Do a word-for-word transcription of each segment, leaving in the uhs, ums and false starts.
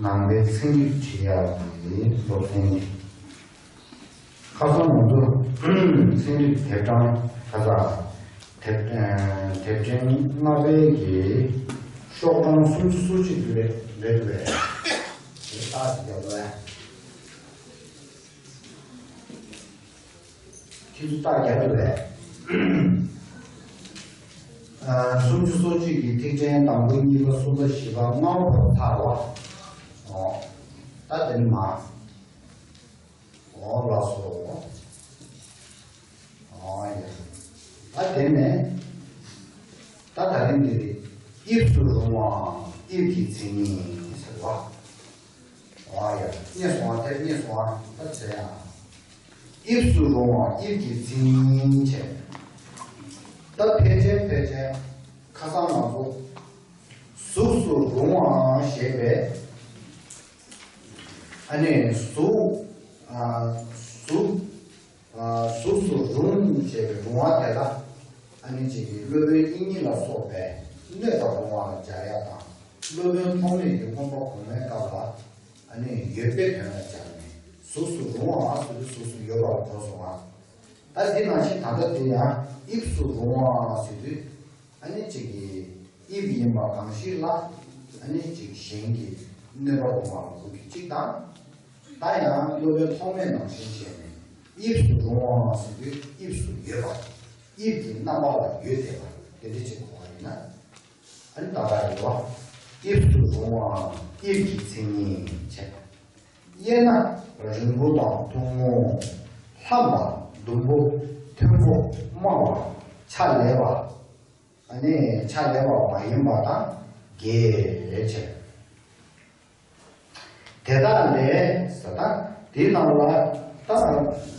ནང་པའི་ཚན་རིག་ཁྲིད་ཡག་གི་སློབ་ཚན་འདི། ཁ་སང་ང་ཚོ་ཚན་རིག་དེབ་གྲངས་ཁ་ས་དེབ་ཨ་དེབ་ཕྲེང་ལྔ་པའི་གི་ཤོག་གྲངས་སུམ་ཅུ་སོ་གཅིག་རེད་རེད་པས། དེ་ལྟ་ཞིག་རྒྱབ་ལ། ཁྱེད་ཚོ་རྟགས་རྒྱབ་འདུག་པས། ཨ། སུམ་ཅུ་སོ་གཅིག་གི་ཐིག་ཕྲེང་དང་པོ་གཉིས་པ་གསུམ་པ་བཞི་པ་ལྔ་པ་བར་ཚར་བ། ཨོ། ད་དེ་ནི་མ། ཨོ་ལགས་སོ། ཨོ་ཡ། ད་དེ་ནས། ད་ད་རིང་འདི་རེད། དབྱིབས་སུ་རུང་བའམ་དབྱིབས་ཀྱི་མཚན་ཉིད་ཟེར་བ། ཨོ་ཡ། རྙེད་སོང་བ་དེ་རྙེད་སོང་བ་ད་ཟེར་ཡ། དབྱིབས་སུ་རུང་བ་དབྱིབས་ཀྱི་མཚན་ཉིད་བྱས། ད་ཕལ་ཆེར་ཕལ་ཆེར་ཁ་སང་ང་ཚོ་གཟུགས་སུ་རུང་བ་ཞེས་པའི་ཨ་ནི་གཟུགས་ཨ་གཟུགས་ཨ་གཟུགས་སུ་རུང་ཞེས་པའི་རུང་བ་དེ་ལ་ཨ་ནི་ཅིག་གི་སློབ་དཔོན་དབྱིག་གཉེན་ལ་སོགས་པས་གནོད་པར་རུང་བ་ལ་སྦྱར་ཡ་དང་། སློབ་དཔོན་ཐོགས་མེད་ཀྱིས་མངོན་པ་གོང་མའི་སྐབས་ལ། ཨ་ནི་ཡོད་པའི་དོན་ལ་སྦྱར་ནས་གཟུགས་སུ་རུང་བ་ཟེར་དུས་གཟུགས་སུ་ཡོད་པ་ལ་གོ་སོང་ང་། ད་དེ་ནང་བཞིན་ད་ལྟ་དེ་ཡང་དབྱིབས་སུ་རུང་བ་ཟེར་དུས་ཨ་ནི་གཅིག་གིས་དབྱིབས་ཡིན་པ་གང་ཞིག་ལ་ཨ་ནི་གཅིག་གཞན་གྱིས་གནོད་པ་རུང་བ་ལ་གོ་རྒྱུ་གཅིག་དང་། ད་ཡང་སློབ་དཔོན་ཐོགས་མེད་ནང་བཞིན་བྱས་ནས་དབྱིབས་སུ་རུང་བ་ཟེར་དུས་དབྱིབས་སུ་ཡོད་པ། དབྱིབས་ཀྱི་རྣམ་པ་ལ་ཡོད་བསྡད་པ་དེ་འདྲ་ཅིག་གོ་བ་ཡིན་ན། ཨ་ནི་ད་ལྟ་རེད་བ། དབྱིབས་སུ་རུང་བའམ་དབྱིབས་ཀྱི་མཚན་ཉིད་བྱས། དབྱེ་ན་རིང་པོ་དང་ཐུང་ངུ། ལྷམ་པ། ཟླུམ་པོ། མཐོན་པོ། དམའ་བ། ཆ་ལེགས་པ། ཨ་ནི་ཆ་ལེགས་པ་མ་ཡིན་པ་དང་རྒྱས་བྱས། དེ་དག་ལས་ཟེར་ད་དེའི་ནང་ལ་ད་ལས་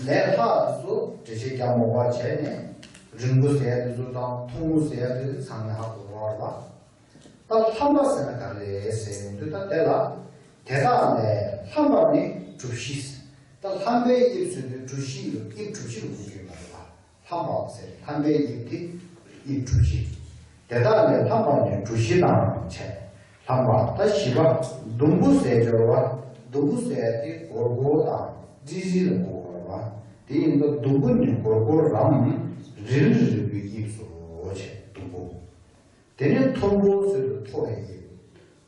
ལྷག་ཏུ་འགྲེལ་བཤད་རྒྱག་མོ་བ་བྱས་ནས་རིང་པོ་ཟེར་ཡ་དེ་ཚོ་དང་ཐུང་ངུ་ཟེར་ཡ་དེ་ཚོ་ཚང་མས་ཧ་གོ་བ་རེད་བ། ད་ལྷམ་པ་ཟེར་ན་ག་རེ་རེད་ཟེར་ཡོང་དུས་ད་དེ་ལ་དེ་དག་ལས་ལྷམ་པ་ནི་གྲུ་བཞི། ད་ལྷམ་པའི་དབྱིབས་ཟེར་དུས་གྲུ་བཞི་ཡོད་དབྱིབས་གྲུ་བཞི་རུ་གོ་རྒྱུ་ཡོད་མ་རེད་བ། ལྷམ་པ་ཟེར་ལྷམ་པའི་དབྱིབས་དེ་དབྱིབས་གྲུ་བཞི། དེ་དག་ལས་ལྷམ་པ་ནི་གྲུ་བཞི་དང་བྱས། ལྷམ་པ་ད་བཞི་པ་ཟླུམ་པོ་ཟེར་སྦྱོར་བ། ཟླུམ་པོ་ཟེར་དེ་སྒོར་སྒོར་དང་རིལ་རིལ་ལ་གོ་དགོས་པ། དེ་ཡིན་ད་ཟླུམ་པོ་ནི་སྒོར་སྒོར་རམ་རིལ་རིལ་པོའི་དབྱིབས་སུ་བྱས་ཟླུམ་པོ། དེ་ནས་མཐོན་པོ་ཟེར་དུས་མཐོ་བའི་དབྱིབས།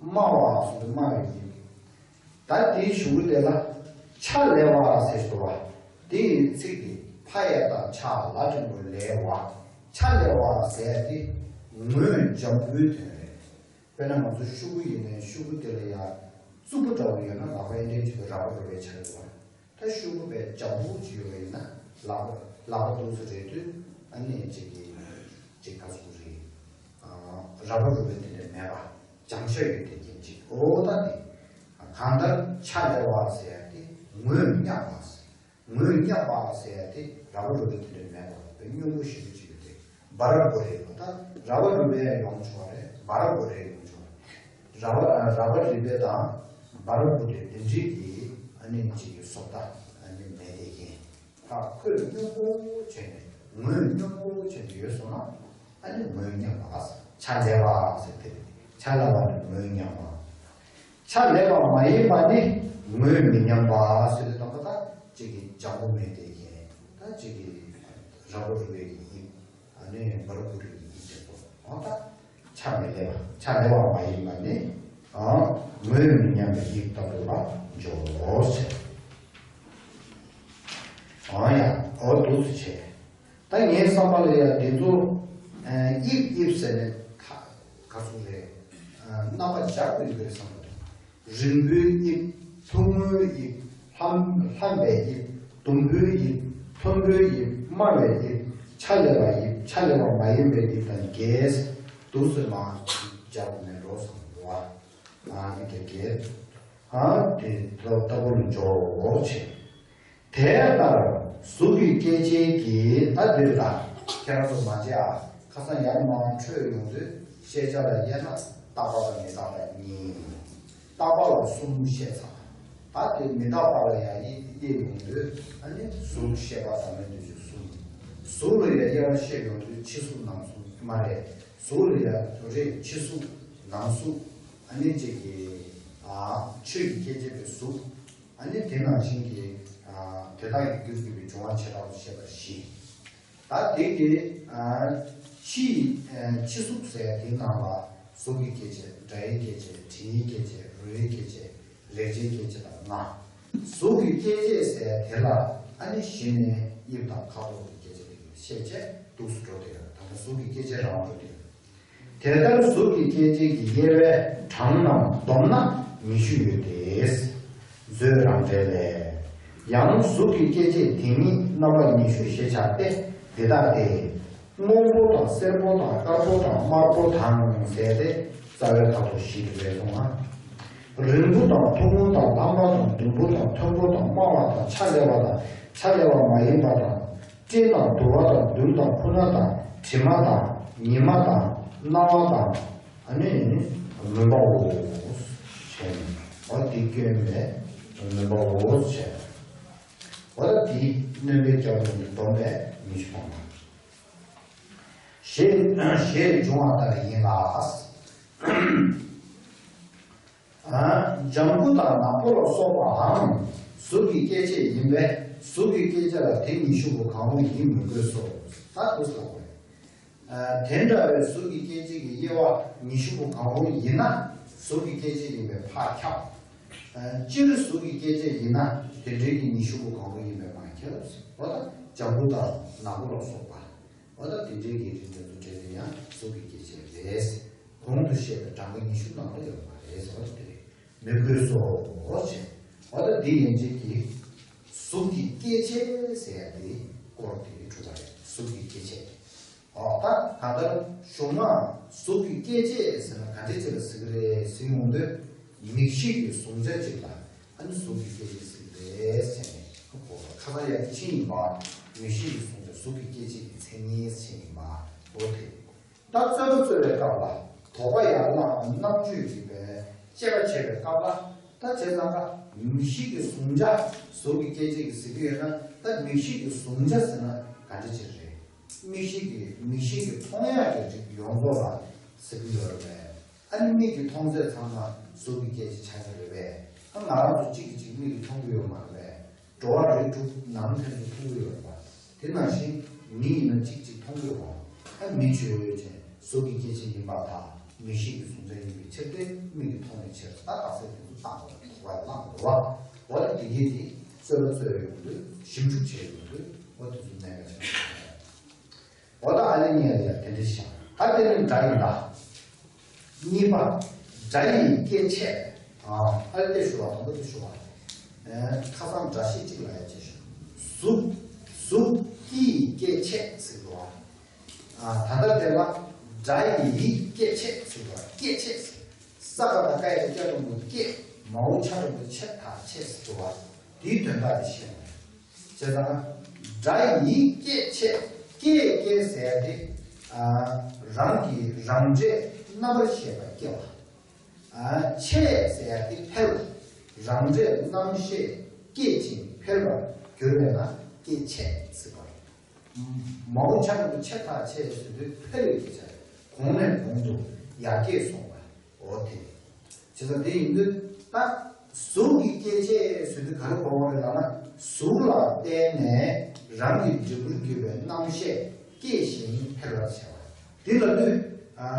དམའ་བ་ཟེར་དུས་དམའ་བའི་དབྱིབས། ད་དེའི་གཞུག་གུ་དེ་ལ་ཆ་ལེགས་པ་ཟེར་དུས་བ། དེའི་ཚིག་དེ་ཕ་ཡ་དང་ཆ་ལ་འབྲིང་པོ་ལེགས་པ། ཆ་ལེགས་པ་ཟེར་དེ་ངོས་འཇམ་པོའི་དོན་རེད། དཔེར་ན་ང་ཚོ་ཤོག་གུ་ཡིན་ནའི་ཤོག་གུ་དེ་ལ་ཡ་རྩུབ་པོ་འདྲ་བོ་ཡོད་ན་ལག་པ་ཨེ་འདྲའི་ཅིག་ར་བ་རུ་བའི་ཆ་ལེགས་པ། ད་ཤོག་གུ་པའི་ལྗང་བུ་ཅིག་ཡོད་པ་ཡིན་ན་ལག་པ་ལག་པ་འདུག་སེ་རེད་དུས་ཨ་ནི་ཅིག་གི་ཅིག་ག་ཟུག་རེད། ར་བ་རུ་བའི་དེ་འདྲ་མེད་པ་བྱང་ཤ་ཡོད་དེ་རྐྱེན་ཅིག་ཨོ་ད་དེ་གང་ལྟར་ཆ་ལེགས་པ་ཟེར་ཡ་དེ་ངོས་མཉམ་པ་ཟེར། ངོས་མཉམ་པ་ཟེར་ཡ་དེ་ར་བ་རུ་བའི་དེ་འདྲ་མེད་པ་བའི་སྙོམས་པོ་ཞེ་པོ་ཅིག་ཡོད་དེ། འབར་བོ་རེད་ལ་ད་ར་བ་རུ་བའི་ཡོང་ཆོག་རེད་འབར་བོ་རེད་ཡོང་ཆོག་རེད། ར་བ་ར་བ་རི་བའི་དང་འབར་བོ་རི་དེ་འདྲའི་གི་ཨ་ནི་གཅིག་གི་བཟོ་ལྟ་ཨ་ནི་མེད་དེ་ཡིན། ད་ཁོས་སྙོམས་པོ་བྱས་ནས་ངོས་སྙོམས་པོ་བྱས་ནས་ཡོད་སོང་ན་ཨ་ནི་ངོས་མཉམ་པ་ཆ་ལེགས་པ་ཟེར་དེ་ཆ་ལེགས་པ་ནི་ངོས་མཉམ་པ། ཆ་ལེགས་པ་མ་ཡིན་པ་ནི་ངོས་མི་མཉམ་པ་ཟེར་དེ་དང་པོ་ད་གཅིག་གི་ལྗང་བུ་མེད་དེ་ཡིན་ད་གཅིག་གི་ར་བ་རུ་བའི་གི་ཡིན། ཨ་ནི་འབར་བོ་རི་གི་ཡིག་དེ་ཚོ་འོ་ད་ཆ་མི་ལེགས་པ་ཆ་ལེགས་པ་མ་ཡིན་པ་ནི་ཨ་ངོས་མི་མཉམ་པའི་ཡིག་ལྟ་བུ་ལ་འཇོག་ཟེར། འོ་ཡ་འོ་འདུག་སེ་བྱས། ད་ངའི་བསམ་པ་ལ་ཡ་འདི་ཚོ་ཨ་དབྱིབས་དབྱིབས་ཟེར་ནས་ད་ག་ཚོད་རེད། ཨ་རྣམ་པ་སྦྱར་དགོས་ཡོད་རེད་བསམ་གྱི་འདུག་རིང་པོའི་དབྱིབས། ཐུང་ངུའི་དབྱིབས། ལྷམ་ལྷམ་པའི་དབྱིབས། ཟླུམ་པོའི་དབྱིབས། མཐོན་པོའི་དབྱིབས། དམའ་བའི་དབྱིབས། ཆ་ལེགས་པའི་དབྱིབས། ཆ་ལེགས་པ་མ་ཡིན་པའི་དབྱིབས་དང་རྒྱས། འདུག་སེ་མར་སྦྱར་དགོས་མེད་འགྲོ་བསམ་གྱི་འདུག་བ། ཨ་ནི་དེ་རྒྱས། ཨ་དེ་ལྟ་བུ་ལ་འཇོག་བྱེད། དེ་ལྟར་གཟུགས་ཀྱི་སྐྱེ་མཆེད་ཀྱི་ད་འདིར་ལ་ཁྱེད་རང་ཚོ་མ་བརྗེད་ཨ། ཁ་སང་ཡར་མར་འཕྲོས་ཡོང་དུས་ཤེས་བྱ་ལ་དབྱེ་ན་རྟག་པ་དང་མི་རྟག་པ་གཉིས། རྟག་པ་ལ་གསུམ་བཤད་ཚར། ད་དེ་མི་རྟག་པ་ལ་ཡང་དབྱེ་ཡོང་དུས་ཨ་ནི་གཟུགས་ཤེས་པ་ཟབ་མོའི་འདུ་བྱེད་གསུམ། གཟུགས་ལ་ཡང་དབྱེ་བ་བཤད་ཡོང་དུས་ཕྱི་གཟུགས་ནང་གཟུགས་མ་རེད། གཟུགས་ལ་ཡང་དོ་རེད་ཕྱི་གཟུགས་ནང་གཟུགས་ཨ་ནི་གཅིག་གི་ཆོས་ཀྱི་སྐྱེ་མཆེད་པའི་གཟུགས། ཨ་ནི་དེ་ནང་བཞིན་གྱི་དེ་དག་གི་རྒྱུར་གྱུར་པའི་འབྱུང་བ་བྱེ་བྲག་ཏུ་བཤད་པར་བཞི། ད་དེ་གི་ཕྱི་ཕྱི་གཟུགས་ཟེར་དེའི་ནང་ལ་གཟུགས་ཀྱི་སྐྱེ་མཆེད། སྒྲ་ཡི་སྐྱེ་མཆེད། དྲི་ཡི་སྐྱེ་མཆེད། རོ་ཡི་སྐྱེ་མཆེད། རེག་བྱའི་སྐྱེ་མཆེད་དང་ལྔ། གཟུགས་ཀྱི་སྐྱེ་མཆེད་ཟེར་དེ་ལ་ཨ་ནི་གཞི་ནས་དབྱིབས་དང་ཁ་དོག་གི་སྐྱེ་མཆེད་དེ་བཤད་བྱས་འདུག་སེ་འགྲོ་དེ་ཡོད། ད་ལྟ་གཟུགས་ཀྱི་སྐྱེ་མཆེད་རང་འགྲོ་དེ་ཡོད། དེ་ལྟར་གཟུགས་ཀྱི་སྐྱེ་མཆེད་ཀྱི་དབྱེ་བའི་གྲངས་རྣམས་བསྡོམས་ན་ཉི་ཤུ་ཡོད་དེ། མཛོད་རང་འགྲེལ་ལས། ཡང་གཟུགས་ཀྱི་སྐྱེ་མཆེད་དེ་ཉིད་རྣམ་པ་ཉི་ཤུ་ཞེས་བྱ་སྟེ་འདི་ལྟ་སྟེ། སྔོན་པོ་དང་སེར་པོ་དང་དཀར་པོ་དང་དམར་པོ་དང་ཟེར་ཏེ་རྩ་བའི་ཁ་དོག་བཞི་དེ་རེད་སོང་ང་། རིང་པོ་དང་ཐུང་ངུ་དང་ལྷམ་པ་དང་ཟླུམ་པོ་དང་མཐོན་པོ་དང་དམའ་བ་དང་ཆ་ལེ་བ་དང་ཆ་ལེ་བ་མ་ཡིན་པ་དང་། སྤྲིན་དང་དུ་བ་དང་རྡུལ་དང་ཁུག་རྣ་དང་དྲི་མ་དང་ཉི་མ་དང་སྣང་བ་དང་། ཨ་ནི་མུན་པའོ། བྱས་ནས་འོ་དེ་སྐྱོན་མེད་མུན་པའོ་བྱས། འོ་ད་དེ་སྣོན་པའི་སྐྱབས་འགྲོ་ནི་སྡོམ་པས་ཉི་ཤུ་སྟོང་པ། ཞེས་ཞེས་འབྱུང་བ་ལྟར་ཡིན་ལ། ལྗང་གུ་དང་ནག་པོ་ལ་སོགས་པའང་གཟུགས་ཀྱི་སྐྱེ་མཆེད་ཡིན་པས་གཟུགས་ཀྱི་སྐྱེ་མཆེད་ལ་དེ་ཉི་ཤུ་པོ་གང་རུང་ཡིན་མི་དགོས་སོ། ད་དུ་ལ་གོ། དེ་འདྲ་བའི་གཟུགས་ཀྱི་སྐྱེ་མཆེད་ཀྱི་དབྱེ་བ་ཉི་ཤུ་པོ་གང་རུང་ཡིན་ན་གཟུགས་ཀྱི་སྐྱེ་མཆེད་ཡིན་པས་ཕར་ཁྱབ། སྤྱིར་གཟུགས་ཀྱི་སྐྱེ་མཆེད་ཡིན་ན་དེ་འདྲའི་གི་ཉི་ཤུ་པོ་གང་རུང་ཡིན་པས་མར་ཁྱབ། འོ་ད་ལྗང་གུ་དང་ནག་པོ་ལ་སོགས་པ། འོ་ད་དེ་འདྲའི་གི་རིགས་དེ་ཚོ་འདྲ་དེ་ཡང་གཟུགས་ཀྱི་སྐྱེ་མཆེད་རེད། གོང་དུ་བཤད་པའི་གྲངས་ཀ་ཉི་ཤུ་ནང་ལ་ཡོད་པ་རེད་ཟེར་བ་དེ་རེད། མི་དགོས་སོ་ཞེས། འོ་ད་འདི་ཡན་ཆད་ཀྱིས་གཟུགས་ཀྱི་སྐྱེ་མཆེད་ཟེར་ཡ་དེ་སྐོར་དེ་གྲུབ་པ་རེད། གཟུགས་ཀྱི་སྐྱེ་མཆེད། འོ་ད་གང་ལྟར་གཞུང་ལ་གཟུགས་ཀྱི་སྐྱེ་མཆེད་ཟེར་ན་ག་འདྲ་ཅིག་ལ་ཟེར་གི་རེད་ཟེར་ཡོང་དུས། མིག་ཤེས་ཀྱི་གཟུང་བྱ་ཅིག་ལ་ཨ་ནི་གཟུགས་ཀྱི་སྐྱེ་མཆེད་ཟེར་གི་རེད་ཟེར་ནས་ཁོ་ཁ་སང་ཡར་ཕྱིན་ཡིན་པ། མིག་ཤེས་ཀྱི་གཟུང་བྱ་གཟུགས་ཀྱི་སྐྱེ་མཆེད་ཀྱི་མཚན་ཉིད་ཕྱིན་ཡིན་པ་འོ་དེ། ད་རྩོད་པ་རྩོད་པའི་སྐབས་ལ་དོགས་པ་ཡར་ལངས་རྣམ་དཔྱོད་ཀྱི་པའི་དཔྱད་པ་བྱེད་པའི་སྐབས་ལ་ད་བྱས་ཙང་ཀ་མིག་ཤེས་ཀྱི་གཟུང་བྱ་གཟུགས་ཀྱི་སྐྱེ་མཆེད་ཀྱི་ཟེར་གྱི་ཡོད་ན་ད་མིག་ཤེས་ཀྱི་གཟུང་བྱ་ཟེར་ན་ག་འདྲ་ཅིག་རེད། མིག་ཤེས་ཀྱི་མིག་ཤེས་ཀྱི་མཐོང་ཡག་གི་རིགས་ཡོངས་རྫོགས་ལ་ཟེར་གྱི་ཡོད་རེད་པས། ཨ་ནི་མིག་གིས་མཐོང་ཚད་ཚང་མ་གཟུགས་ཀྱི་སྐྱེ་མཆེད་ཆགས་ཀྱི་རེད་པས། ཨ་ང་རང་ཚོ་གཅིག་གིས་གཅིག་མིག་གིས་མཐོང་གི་ཡོད་མ་རེད་པས། འགྲོ་བ་རིགས་དྲུག་ནང་ཕན་ཚུན་མཐོང་གི་ཡོད་རེད་པ། དེ་ནང་བཞིན་མི་ཡིན་ན་གཅིག་གཅིག་མཐོང་གི་ཡོད་པ། ཨ་མི་ཆོས་ཅན་གཟུགས་ཀྱི་སྐྱེ་མཆེད་ཡིན་པ་དང་མིག་ཤེས་ཀྱི་གཟུང་བྱ་ཡིན་པའི་ཕྱིར་ཏེ་མིག་གིས་མཐོང་བའི་ཕྱིར་ད་དག་ས་དེ་ཚོ་བཏང་དགོས་རེད། དོགས་པ་བླངས་དགོས་རེད་པ། འོ་ད་དེ་གས་དེ་རྩོད་པ་རྩོད་ཡོང་དུས་ཞིབ་འཇུག་བྱས་ཡོང་དུས་འོ་དེ་ཚོ་གནད་འགག་ཆེན་པོ་རེད། འོ་ད་ཨ་ནི་ཉལ་ཡ་དེ་འདྲ་བཞག་ད་དེ་ནི་སྒྲ་ཡིན་ད། གཉིས་པ། སྒྲ་ཡི་སྐྱེ་མཆེད། ཨ་ཨ་དེ་ཞུ་བ་དང་པོ་དེ་ཞུ་བ། ཁ་སང་སྒྲ་ཤེས་གཅིག་ལ་ཡ་ཅེས་ཞུ། གཟུགས། གཟུགས་ཀྱི་སྐྱེ་མཆེད་ཟེར་གི་བ། ད་ལྟ་དེ་ལ་སྒྲ་ཡི་སྐྱེ་མཆེད་ཟེར་གི་བ། སྐྱེ་མཆེད་ཟེར། ས་ཀ་ད་ཀ་ཡ་སྐྱ་འགྲེང་བུ་སྐྱེ། མའོ་ཆ་འགྲེང་བུ་མཆེད་ད་མཆེད་ཟེར་གི་བ། དེའི་དོན་དག་དེ་ཤེས་དགོས། བྱས་ཙང་སྒྲ་ཡི་སྐྱེ་མཆེད། སྐྱེ་སྐྱེ་ཟེར་ཡ་དེ་རང་གི་རང་འབྲས་རྣམ་པར་ཤེས་པ་སྐྱེ་བ། མཆེད་ཟེར་ཡ་དེ་འཕེལ་བ། རང་འབྲས་རྣམ་ཤེས་སྐྱེད་ཅིང་འཕེལ་བར་གྱུར་པས་ན་སྐྱེ་མཆེད་ཟེར་བ། མའོ་ཆ་འགྲེང་བུ་མཆེད་ད་མཆེད་ཟེར་དུས་འཕེལ་བའི་སྐད་ཆ་རེད། གོང་ནས་གོང་དུ་ཡར་རྒྱས་སོང་བ། འོ་དེ། བྱས་ཙང་དེ་ཡིན་དུས་ད་གཟུགས་ཀྱི་སྐྱེ་མཆེད་ཟེར་དུས་ག་རེ་གོ་དགོས་རེད་ལབ་ན་གཟུགས་ལ་བརྟེན་ནས་རང་གི་འབྲས་བུར་གྱུར་པའི་རྣམ་ཤེས་སྐྱེ་ཞིང་འཕེལ་བར་བྱ་བ། དེ་ལ་ལུས།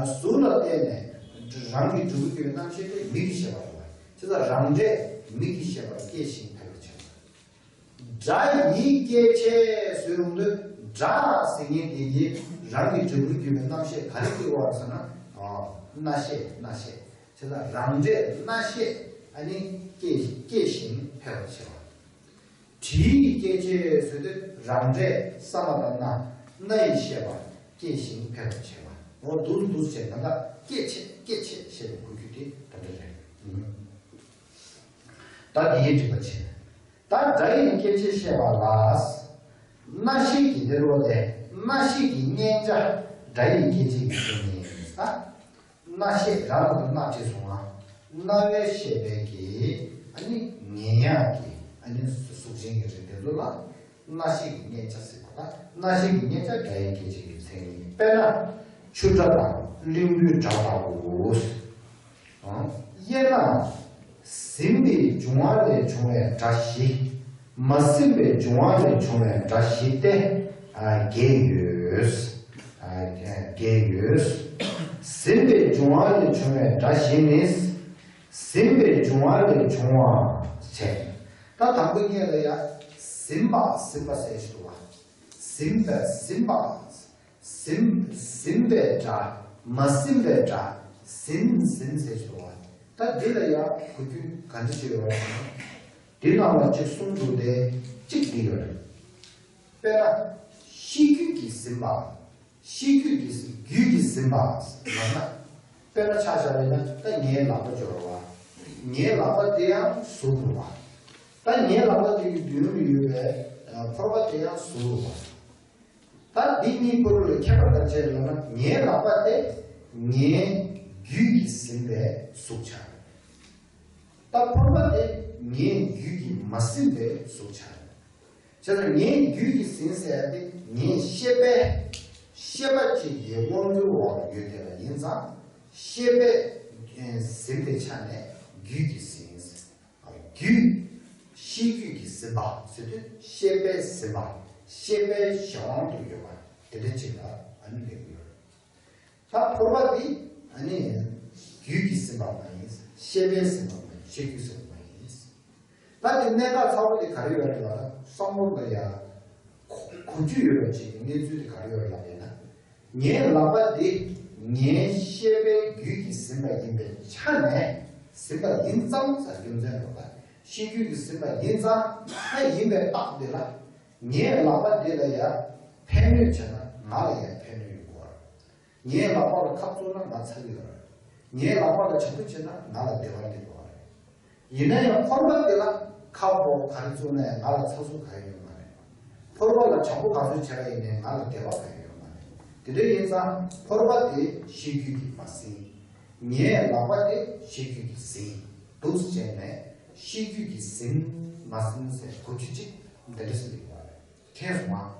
གཟུགས་ལ་བརྟེན་ནས་རང་གི་འབྲས་བུར་གྱུར་པའི་རྣམ་ཤེས་དེ་མིག་གི་ཤེས་པ་རེད་བ། བྱས་ཙང་རང་འབྲས་མིག་གི་ཤེས་པ་སྐྱེ་ཞིང་འཕེལ་བར་བྱ་བ། སྒྲ་ཡི་སྐྱེ་མཆེད་ཟེར་ཡོང་དུས་སྒྲ་ཟེར་མཁན་དེ་གིས་རང་གི་འབྲས་བུར་གྱུར་པའི་རྣམ་ཤེས་ག་རེ་སྐྱེ་བ་ཟེར་ན། རྣ་ཤེས། རྣ་ཤེས། བྱས་ཙང་རང་འབྲས་རྣ་ཤེས་ཨ་ནི་སྐྱེ་སྐྱེ་ཞིང་འཕེལ་བར་བྱེད་པ། དྲི་ཡི་སྐྱེ་མཆེད་ཟེར་དུས་རང་འབྲས་ས་མ་དང་སྣ། སྣ་ཡི་ཤེས་པ་སྐྱེ་ཞིང་འཕེལ་བར་བྱེད་པ། འོ་འདུག་འདུག་བྱས་ད་ལྟ་སྐྱེ་མཆེད་སྐྱེ་མཆེད་ཞེས་པའི་གོ་རྒྱུ་དེ་ད་ལྟ་རེད། ད་འདི་ཡི་འགྲིག་པ་བྱེད། ད་སྒྲ་ཡི་སྐྱེ་མཆེད་བཤད་པ་ལ། རྣ་ཤེས་ཀྱི་འདིར་འོ་དེ་རྣ་ཤེས་ཀྱི་མཉན་བྱ་སྒྲ་ཡི་སྐྱེ་མཆེད་ཀྱི་མཚན་ཉིད་ཡིན་ས། རྣ་ཤེས་རང་ལ་རྣ་བྲིས་སོང་ང་། རྣ་བའི་ཤེས་པའི་གི་ཨ་ནི་ཉན་ཡག་གི་ཨ་ནི་གཟུགས་ཅན་གྱི་རིགས་དེ་ཚོ་ལ་རྣ་ཤེས་ཀྱི་མཉན་བྱ་ཟེར་བ་ལ་རྣ་ཤེས་ཀྱི་མཉན་བྱ་སྒྲ་ཡི་སྐྱེ་མཆེད་ཀྱི་མཚན་ཉིད། དཔེར་ན་ཆུ་སྒྲ་དང་གླིང་བུའི་སྒྲ་ལྟ་བུ། དབྱེ་ན། ཟིན་པའི་འབྱུང་བ་ལས་བྱུང་བའི་སྒྲ་བཞི། མ་ཟིན་པའི་འབྱུང་བ་ལས་བྱུང་བའི་སྒྲ་བཞི་སྟེ། ཨ། བརྒྱད་ཡོད། ཨ། བརྒྱད་ཡོད། ཟིན་པའི་འབྱུང་བ་ལས་བྱུང་བའི་སྒྲ་བཞི་ནི། ཟིན་པའི་འབྱུང་བ་ལས་བྱུང་བ་བྱས། ད་དང་པོ་ཉིད་ལ་ཡང་ཟིན་པ་ཟིན་པ་ཟེར་ཞུ་བ། ཟིན་པ་ཟིན་པ། ཟིན། ཟིན་པའི་སྒྲ། མ་ཟིན་པའི་སྒྲ། ཟིན་ཟིན་ཟེར་ཞུ་བ། ད་འདི་ལ་ཡང་གོ་རྒྱུ་ག་འདྲ་ཞིག་ཡོད་རེད་ཟེར་ན། འདི་ནང་ལ་གཅིག་གསུམ་འདུག་སྟེ། གཅིག་འདི་ཡོད་རེད། དཔེར་ན། ཤེས་རྒྱུད་ཀྱིས་ཟིན་པ། ཤེས་རྒྱུད་ཀྱིས། རྒྱུད་ཀྱིས་ཟིན་པ་ལབ་ན། དཔེར་ན་ཆ་བཞག་པ་ཡིན་ན། ད་ངའི་ལག་པ་འབྱོར་བ། ངའི་ལག་པ་དེ་ཡང་གཟུགས་རེད་བ། ད་ངའི་ལག་པ་དེ་གི་མདུན་དུ་ཡོད་པའི་ཕོར་པ་དེ་ཡང་གཟུགས་རེད་བ། ད་འདི་གཉིས་བར་ལ་ཁྱད་པར་ག་རེ་ཡོད་ལབ་ན། ངའི་ལག་པ་དེ་ངའི་རྒྱུད་ཀྱིས་ཟིན་པའི་གཟུགས་ཆགས། ད་ཕོར་པ་དེ་ངའི་རྒྱུད་ཀྱིས་མ་ཟིན་པའི་གཟུགས་ཆགས། བྱས་ཙང་ངའི་རྒྱུད་ཀྱིས་ཟིན་ཟེར་ཡ་དེ་ངའི་ཤེས་པས། ཤེས་པ་གཅིག་གི་དབང་སྒྱུར་འོག་ལ་ཡོད་དེ་ལ་ཡིན་ཙང་། ཤེས་པས་ཟིན་པའི་ཆ་ནས་རྒྱུད་ཀྱིས་ཟིན། རྒྱུད། ཤེས་རྒྱུད་ཀྱིས་ཟིན་པ་ཟེར་དུས། ཤེས་པས་ཟིན་པ། ཤེས་པའི་གཞན་དབང་དུ་ཡོད་པ་དེ་འདྲ་ཅིག་ལ་ཨ་ནི་ལབ་ཀྱི་ཡོད་རེད། ད་ཕོར་པ་འདི་ཨ་ནི་རྒྱུད་ཀྱིས་ཟིན་པ་མ་ཡིན། ཤེས་པས་ཟིན་པ་མ་ཡིན། ཤེས་རྒྱུད་ཟིན་པ་མ་ཡིན། ད་དེ་གནད་འགག་ཚ་བོ་དེ་ག་རེ་ཡོད་རེད་ལབ་ན། བསམ་བློ་ལ་ཡ་གོ་གོ་རྒྱུ་ཡོད་པ་ཅིག་གི་གནས་ཚུལ་དེ་ག་རེ་ཡོད་རེད་ལབ་ཡིན་ན། ངའི་ལག་པ་འདི་ངའི་ཤེས་པའི་རྒྱུད་ཀྱིས་ཟིན་པ་ཡིན་པའི་ཆ་ནས། ཟིན་པ་ཡིན་ཙང་ཟེར། རྒྱུ་མཚན་འགྲོ་ད། ཤེས་རྒྱུད་ཀྱིས་ཟིན་པ་ཡིན་ཙང་། ད་ཡིན་པའི་རྟགས་འདི་ལ། ངའི་ལག་པ་འདི་ལ་ཡ་ཕན་གནོད་བྱས་ན་ང་ལ་ཡ་ཕན་གནོད་ཡོང་གི་རེད། ངའི་ལག་པ་ལ་ཁབ་བཙུགས་ན་ང་ཚ་གི་ཡོད་རེད། ངའི་ལག་པ་ལ་བྱམས་པོ་བྱས་ན་ང་ལ་བདེ་བ་སླེབས་ཀྱི་ཡོད་རེད། ཡིན་ན་ཡང་ཕོར་པ་འདི་ལ་ཁབ་པོ་ག་རེ་བཙུགས་ན་ཡང་ང་ལ་ཚ་གཟུགས་ག་ཡང་ཡོད་མ་རེད། ཕོར་པ་ལ་བྱམས་པོ་ག་ཚོད་བྱས་པ་ཡིན་ནའི་ང་ལ་བདེ་བ་ག་ཡང་ཡོད་མ་རེད། དེ་འདྲ་ཡིན་ཙང་ཕོར་པ་དེ་ཤེས་རྒྱུད་ཀྱིས་མ་ཟིན། ངའི་ལག་པ་དེ་ཤེས་རྒྱུད་ཀྱིས་ཟིན། འདུག་སེ་བྱས་ནས་ཤེས་རྒྱུད་ཀྱིས་ཟིན་མ་ཟིན་ཟེར་གོ་རྒྱུ་གཅིག་འདི་འདྲ་ཟེར་གྱི་ཡོད་རེད། མཁྱེན་སོང་ང་།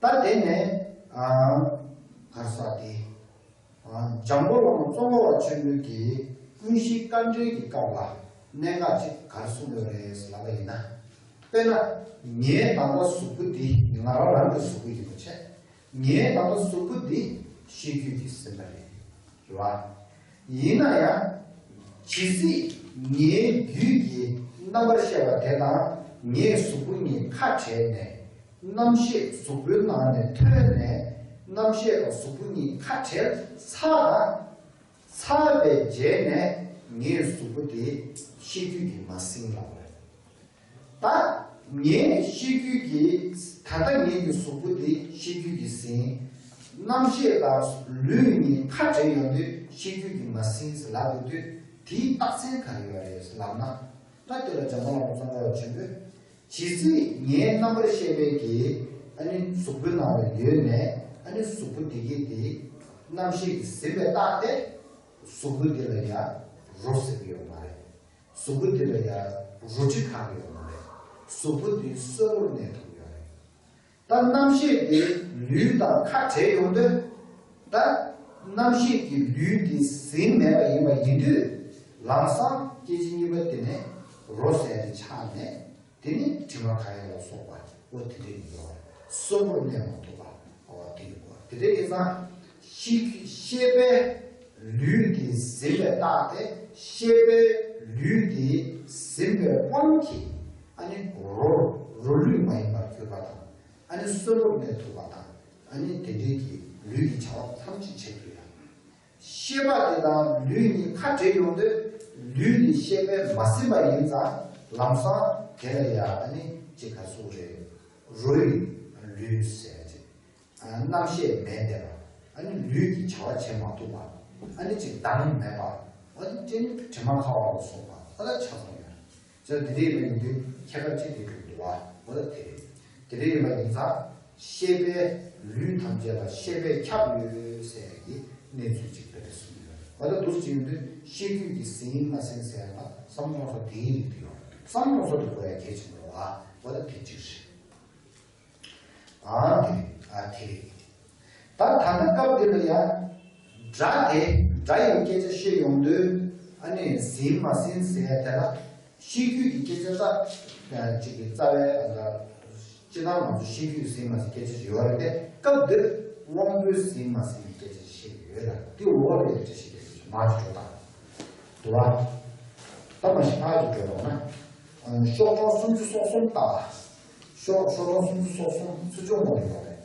ད་དེ་ནས་ཨ་ག་རེ་ཟེར་དེ། ཨ་འཇམ་མགོན་བླ་མ་ཙོང་ཁ་པ་ཆེན་པོའི་གི་ཀུན་གཞི་དཀའ་འགྲེལ་གྱི་སྐབས་ལ་གནད་འགག་ཅིག་ག་རེ་གསུངས་ཡོད་རེད་ལབ་པ་ཡིན་ན། དཔེར་ན་ངའི་ད་ལྟ་གཟུགས་པོ་འདི་ང་རང་རང་གི་གཟུགས་པོ་ཡིན་པ་བྱས། ངའི་ད་ལྟ་གཟུགས་པོ་འདི་ཤེས་རྒྱུད་ཀྱིས་ཟིན་པ་རེད། རེད་བ། ཡིན་ན་ཡང་། ཇི་སྲིད་ངའི་རྒྱུད་ཀྱི་རྣམ་པར་ཤེས་པ་དེ་དང་ངའི་གཟུགས་པོ་གཉིས་ཁ་བྲལ་ནས། རྣམ་ཤེས་གཟུགས་པོའི་ནང་ནས་ཐོན་ནས། རྣམ་ཤེས་དང་གཟུགས་པོ་གཉིས་ཁ་བྲལ་ཚར་ན། ཚར་བའི་རྗེས་ནས་ངའི་གཟུགས་པོ་དེ་ཤེས་རྒྱུད་ཀྱིས་མ་ཟིན་ལབ་པ་རེད། ད་ངའི་ཤེས་རྒྱུད་ཀྱིས། ད་ལྟ་ངའི་གི་གཟུགས་པོ་འདི་ཤེས་རྒྱུད་ཀྱིས་ཟིན། རྣམ་ཤེས་དང་ལུས་གཉིས་ཁ་བྲལ་ཡོང་དུས་ཤེས་རྒྱུད་ཀྱིས་མ་ཟིན་ཟེར་ལབ་ཡོང་དུས། དེའི་རྟགས་མཚན་ག་རེ་ཡོད་རེད་ལབ་ན། ད་དེ་ལ་འཇམ་དཔལ་དབྱངས་ཙོང་ཁ་པ་ཆེན་པོས། ཇི་སྲིད་ངའི་རྣམ་པར་ཤེས་པའི་གི་ཨ་ནི་གཟུགས་པོའི་ནང་ལ་ཡོད་ནས། ཨ་ནི་གཟུགས་པོ་འདི་གི་དེ་རྣམ་ཤེས་ཀྱིས་ཟིན་པའི་རྟགས་དེ། གཟུགས་པོ་འདི་ལ་ཡང་རོ་ཟེར་གྱི་ཡོད་མ་རེད། གཟུགས་པོ་འདི་ལ་ཡང་རོ་དྲི་གང་ཡོད་མ་རེད། གཟུགས་པོ་འདི་གསོན་པོར་གནས་ཐུབ་ཡོད་རེད། ད་རྣམ་ཤེས་དེ་ལུས་དང་ཁ་བྲལ་ཡོང་དུས། ད་རྣམ་ཤེས་ཀྱི་ལུས་འདི་ཟིན་མེད་པ་ཡིན་པ་ཡིན་དུས། ལམ་སང་སྐད་ཅིག་གཉིས་པ་དེ་ནས་རོ་ཟེར་དེ་ཆགས་ནས། དེ་ནི་དྲི་མ་གང་ཡིན་ལ་སོགས་པ། འོ་དེ་འདྲ་ཡིན་དགོས་པ་རེད། གསོན་པོར་གནས་མ་ཐུབ་པ། འོ་དེ་ཡིན་དགོས་པ་རེད། དེ་འདྲ་ཡིན་ཙང་། ཤེས་ཤེས་པས་ལུས་དེ་ཟིན་པའི་རྟགས་དེ། ཤེས་པས་ལུས་དེ་ཟིན་པའི་དབང་གིས། ཨ་ནི་རོ་རོ་ལུས་མ་ཡིན་པར་གྱུར་པ་དང་། ཨ་ནི་གསོན་པོར་གནས་ཐུབ་པ་དང་། ཨ་ནི་དེ་འདྲའི་གི་ལུས་ཀྱི་བྱ་བ་ཐམས་ཅད་བྱེད་ཐུབ་ཡ། ཤེས་པ་དེ་དང་ལུས་གཉིས་ཁ་བྲལ་ཡོང་དུས། ལུས་ནི་ཤེས་པས་མ་ཟིན་པ་ཡིན་ཙང་། ལམ་སང་དེ་ལ་ཡང་ཨ་ནི་ཅིག་ག་སུ་རེད། རོ་ཡི་ལུས་ཟེར་ཅིག་རྣམ་ཤེས་མེད་བསྡད་པ། ཨ་ནི་ལུས་ཀྱི་བྱ་བ་བྱེད་མ་ཐུབ་པ། ཨ་ནི་ཅིག་མདངས་མེད་པ། ཨ་ནི་ཅིག་ནི་དྲི་མ་ཁ་བ་ལ་སོགས་པ། ཨ་ལ་ཆ་ཚང་ཡོད། ཅེས་དེ་འདྲ་ཡིན་པ་ཡིན་དུས་ཁྱད་པར་ཅི་སྟེ་གྲུབ་འདུག་བ། འོ་ད་དེ་རེད། དེ་འདྲ་ཡིན་པ་ཡིན་ཙང་། ཤེས་པས་ལུས་ཐམས་ཅད་ལ་ཤེས་པས་ཁྱབ་ཡོད་ཟེར་ཡག་གི་གནས་ཚུལ་ཅིག་དེ་འདྲ་གསུངས་ཡོད། འོ་ད་འདུག་སེ་ཡིན་དུས་ཤེས་རྒྱུད་ཀྱིས་ཟིན་མ་ཟིན་ཟེར་ཡག་ལ་བསམ་བློ་སོགས་དེའི་རིགས་དེ་ཡོད། བསམ་བློ་སོགས་དེ་གོ་ཡག་གལ་ཆེན་པོ་རེད་བ། འོ་ད་དེ་གཅིག་རེད། ཨ་དེ་རེད། ཨ་དེ་རེད། ད་ད་ལྟ་སྐབས་འདི་ལ་ཡང་། སྒྲ་དེ་སྒྲ་ཡི་སྐད་ཆ་བཤད་ཡོང་དུས། ཨ་ནི་ཟིན་མ་ཟིན་ཟེར་ཡ་དེ་ལ་ཤེས་རྒྱུད་ཀྱི་སྐད་ཆ་ལ་ཅིག་གི་རྩ་བའི་ཨ་ལ་སྤྱིར་བཏང་ང་ཚོ་ཤེས་རྒྱུད་ཟིན་མ་ཟིན་སྐད་ཆ་ཞིག་ཡོད་རེད་དེ། སྐབས་འདིར་དབང་པོའི་ཟིན་མ་ཟིན་གྱི་སྐད་ཆ་ཞིག་བཤད་ཀྱི་ཡོད་ལ། དེ་འོག་ལ་ཡོད་ཀྱི་ཞིག་རེད། མ་ཅིག་འགྲོ་དང་། འདུག་བ། ད་མ་ཤི་ཕ་ཅིག་འགྲོ་དང་ན། ཤོག་གྲངས་སུམ་ཅུ་སོ་གསུམ་ལྟ། ཤོག་ཤོག་གྲངས་སུམ་ཅུ་སོ་གསུམ་ཚུར་ཕྱོགས་མ་ཡོད་རེད།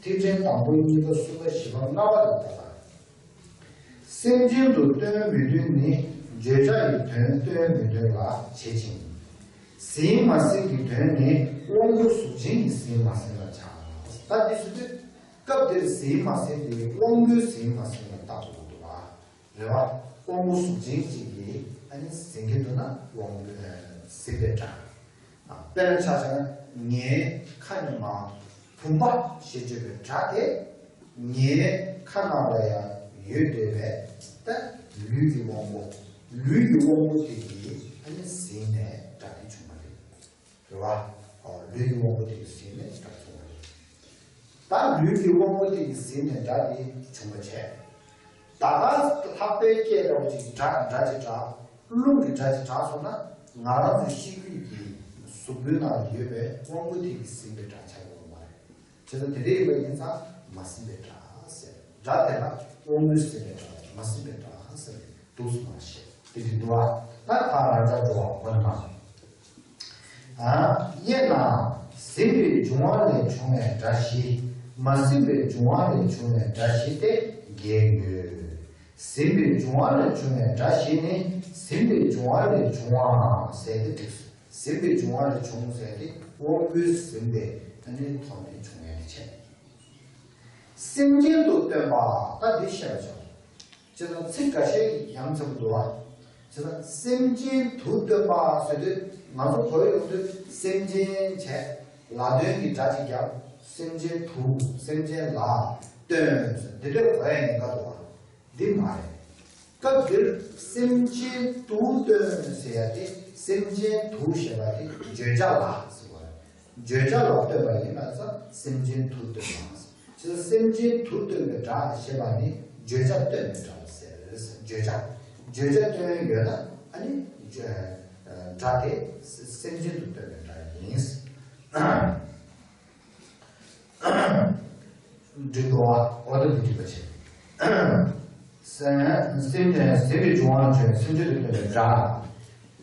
ཐིག་ཕྲེང་དང་པོ་གཉིས་པ་གསུམ་པ་བཞི་པ་ལྔ་པ་ལ་ལྟ་དང་། སེམས་ཅན་དུ་སྟོན་མི་སྟོན་ནི་བརྗོད་བྱ་ཡི་དོན་སྟོན་མི་སྟོན་ལ་བྱེད་ཅིང་། ཟིན་མ་ཟིན་གྱི་དོན་ནི་དབང་པོ་གཟུགས་ཅན་གྱི་ཟིན་མ་ཟིན་ལ་བྱ། ད་འདི་སུ་དུས་སྐབས་འདིར་ཟིན་མ་ཟིན་དེ་དབང་པོའི་ཟིན་མ་ཟིན་ལ་བཏགས་འདུག་པ་རེད་བ། དབང་པོ་གཟུགས་ཅན་གཅིག་གིས་ཨ་ནི་ཟིན་གྱི་འདུག་ན་དབང་པོའི་ཟིན་པའི་སྒྲ། དཔེར་ན་ཆ་བཞག་ན་ངའི་ཁ་ནས་མར་བུམ་པ་ཞེས་བརྗོད་པའི་སྒྲ་དེ་ངའི་ཁ་ནང་ལ་ཡང་ཡོད་བསྡད་པས། ད་ལུས་ཀྱི་དབང་པོ། ལུས་ཀྱི་དབང་པོ་དེ་གིས་ཨ་ནི་ཟིན་ནས་སྒྲ་དེ་བྱུང་བ་རེད། རེད་བ། ལུས་ཀྱི་དབང་པོ་དེ་གིས་ཟིན་ནས་སྒྲ་བྱུང་བ་རེད། ད་ལུས་ཀྱི་དབང་པོ་དེ་གིས་ཟིན་ནས་སྒྲ་དེ་བྱུང་བ་བྱས། ད་ག་ལྷག་པའི་སྐད་འདྲ་བོ་ཅིག་སྒྲ་སྒྲ་ཅིག་གྲགས། རླུང་གི་སྒྲ་ཅིག་གྲགས་སོང་ན་ང་རང་ཚོའི་ཤེས་རྒྱུད་ཀྱི་གཟུགས་པོའི་ནང་ལ་ཡོད་པའི་དབང་པོ་དེ་གིས་ཟིན་པའི་སྒྲ་ཆགས་ཡོང་བ་མ་རེད། བྱས་ཙང་དེ་འདྲ་ཡིན་པ་ཡིན་ཙང་མ་ཟིན་པའི་སྒྲ་ཟེར། སྒྲ་དེ་ལ་དབང་པོས་ཟིན་པའི་སྒྲ་དང་མ་ཟིན་པའི་སྒྲ་ཟེར་ནས་འདུག་སེ་མ་བཤད། དེ་འདྲ་འདུག་བ། ད་ཁ་རང་འཇགས་འགྲོ་བ་ཁོ་ན་མ། དབྱེ་ན། ཟིན་པའི་འབྱུང་བ་ལས་བྱུང་བའི་སྒྲ་བཞི། མ་ཟིན་པའི་འབྱུང་བ་ལས་བྱུང་བའི་སྒྲ་བཞི་སྟེ་བརྒྱད་ཡོད། ཟིན་པའི་འབྱུང་བ་ལས་བྱུང་བའི་སྒྲ་བཞི་ནི་ཟིན་པའི་འབྱུང་བ་ལས་བྱུང་བ་ཟེར་ཏེ་འགྲིགས་སོ། ཟིན་པའི་འབྱུང་བ་ལས་བྱུང་ཟེར་ཏེ་དབང་པོས་ཟིན་པའི་ཨ་ནི་ཐོག་ནས་བྱུང་ཡ་དེ་བྱས། སེམས་ཅན་དུ་སྟོན་པ། ད་འདི་བཤད་པ་བྱུང་། ཅེས་དང་ཚིག་འགའ་ཤས་ཡང་ཚིག་འདུག་བ། ཅེས་དང་སེམས་ཅན་དུ་སྟོན་པ་ཟེར་དུས་ང་ཚོ་གོ་ཡོང་དུས་སེམས་ཅན་བྱས་ལ་དོན་གྱི་སྒྲ་ཅིག་བརྒྱབ། སེམས་ཅན་དུ་སེམས་ཅན་ལ་སྟོན་ཟེར་འདི་འདྲ་གོ་ཡ་ཡིན་ག་འདུག་བ། འདི་མ་རེད། སྐབས་འདིར་སེམས་ཅན་དུ་སྟོན་ཟེར་ཡ་དེ་སེམས་ཅན་དུ་ཞེས་པ་དེ་བརྗོད་བྱ་ལ་ཟེར་བ་རེད། བརྗོད་བྱ་ལ་སྟོན་པ་ཡིན་ན་ཙང་སེམས་ཅན་དུ་སྟོན་པ་ཟེར། ཅེས་སེམས་ཅན་དུ་སྟོན་པའི་སྒྲ་ཞེས་པ་ནི་བརྗོད་བྱ་སྟོན་པའི་སྒྲ་ལ་ཟེར། བརྗོད་བྱ། བརྗོད་བྱ་སྟོན་ཡོད་ན་ཨ་ནི་བརྗོད་སྒྲ་དེ་སེམས་ཅན་དུ་སྟོན་པའི་སྒྲ་ཡིན། འགྲིག་འགྲོ་བ། འོ་ད་འདི་འགྲིག་པ་བྱེད། སེམས་སེམས་ཟིན་པའི་འབྱུང་བ་ལ་བྱུང་བའི་སེམས་ཅན་དུ་སྟོན་པའི་སྒྲ།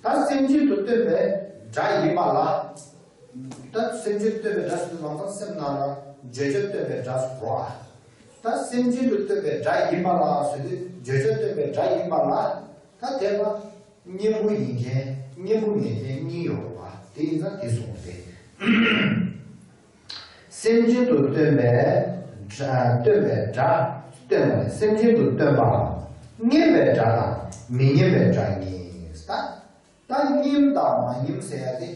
ད་སེམས་ཅན་དུ་སྟོན་པའི་སྒྲ་ཡིན་པ་ལ། ད་སེམས་ཅན་སྟོན་པའི་སྒྲ་ཟེར་དུས་ལམ་སང་སེམས་ནང་ལ་བརྗོད་བྱ་སྟོན་པའི་སྒྲ་ཟེར་གོ་ཨ། ད་སེམས་ཅན་དུ་སྟོན་པའི་སྒྲ་ཡིན་པ་ལ་ཟེར་དུས་བརྗོད་བྱ་སྟོན་པའི་སྒྲ་ཡིན་པ་ལ། ད་དེ་ལ་གཉེན་པོ་ཡིན་མཁན་གཉེན་པོ་མེད་མཁན་གཉིས་ཡོད་པ་དེ་ཡིན་ཙང་དེ་གསུངས་ཏེ། སེམས་ཅན་དུ་སྟོན་པའི་སྒྲ་སྟོན་པའི་སྒྲ་སྟོན་པ་ནི་སེམས་ཅན་དུ་སྟོན་པའམ་སྙན་པའི་སྒྲ་དང་མི་སྙན་པའི་སྒྲ་གཉིས། ད་ད་སྙན་དང་མ་སྙན་ཟེར་ཡ་དེ་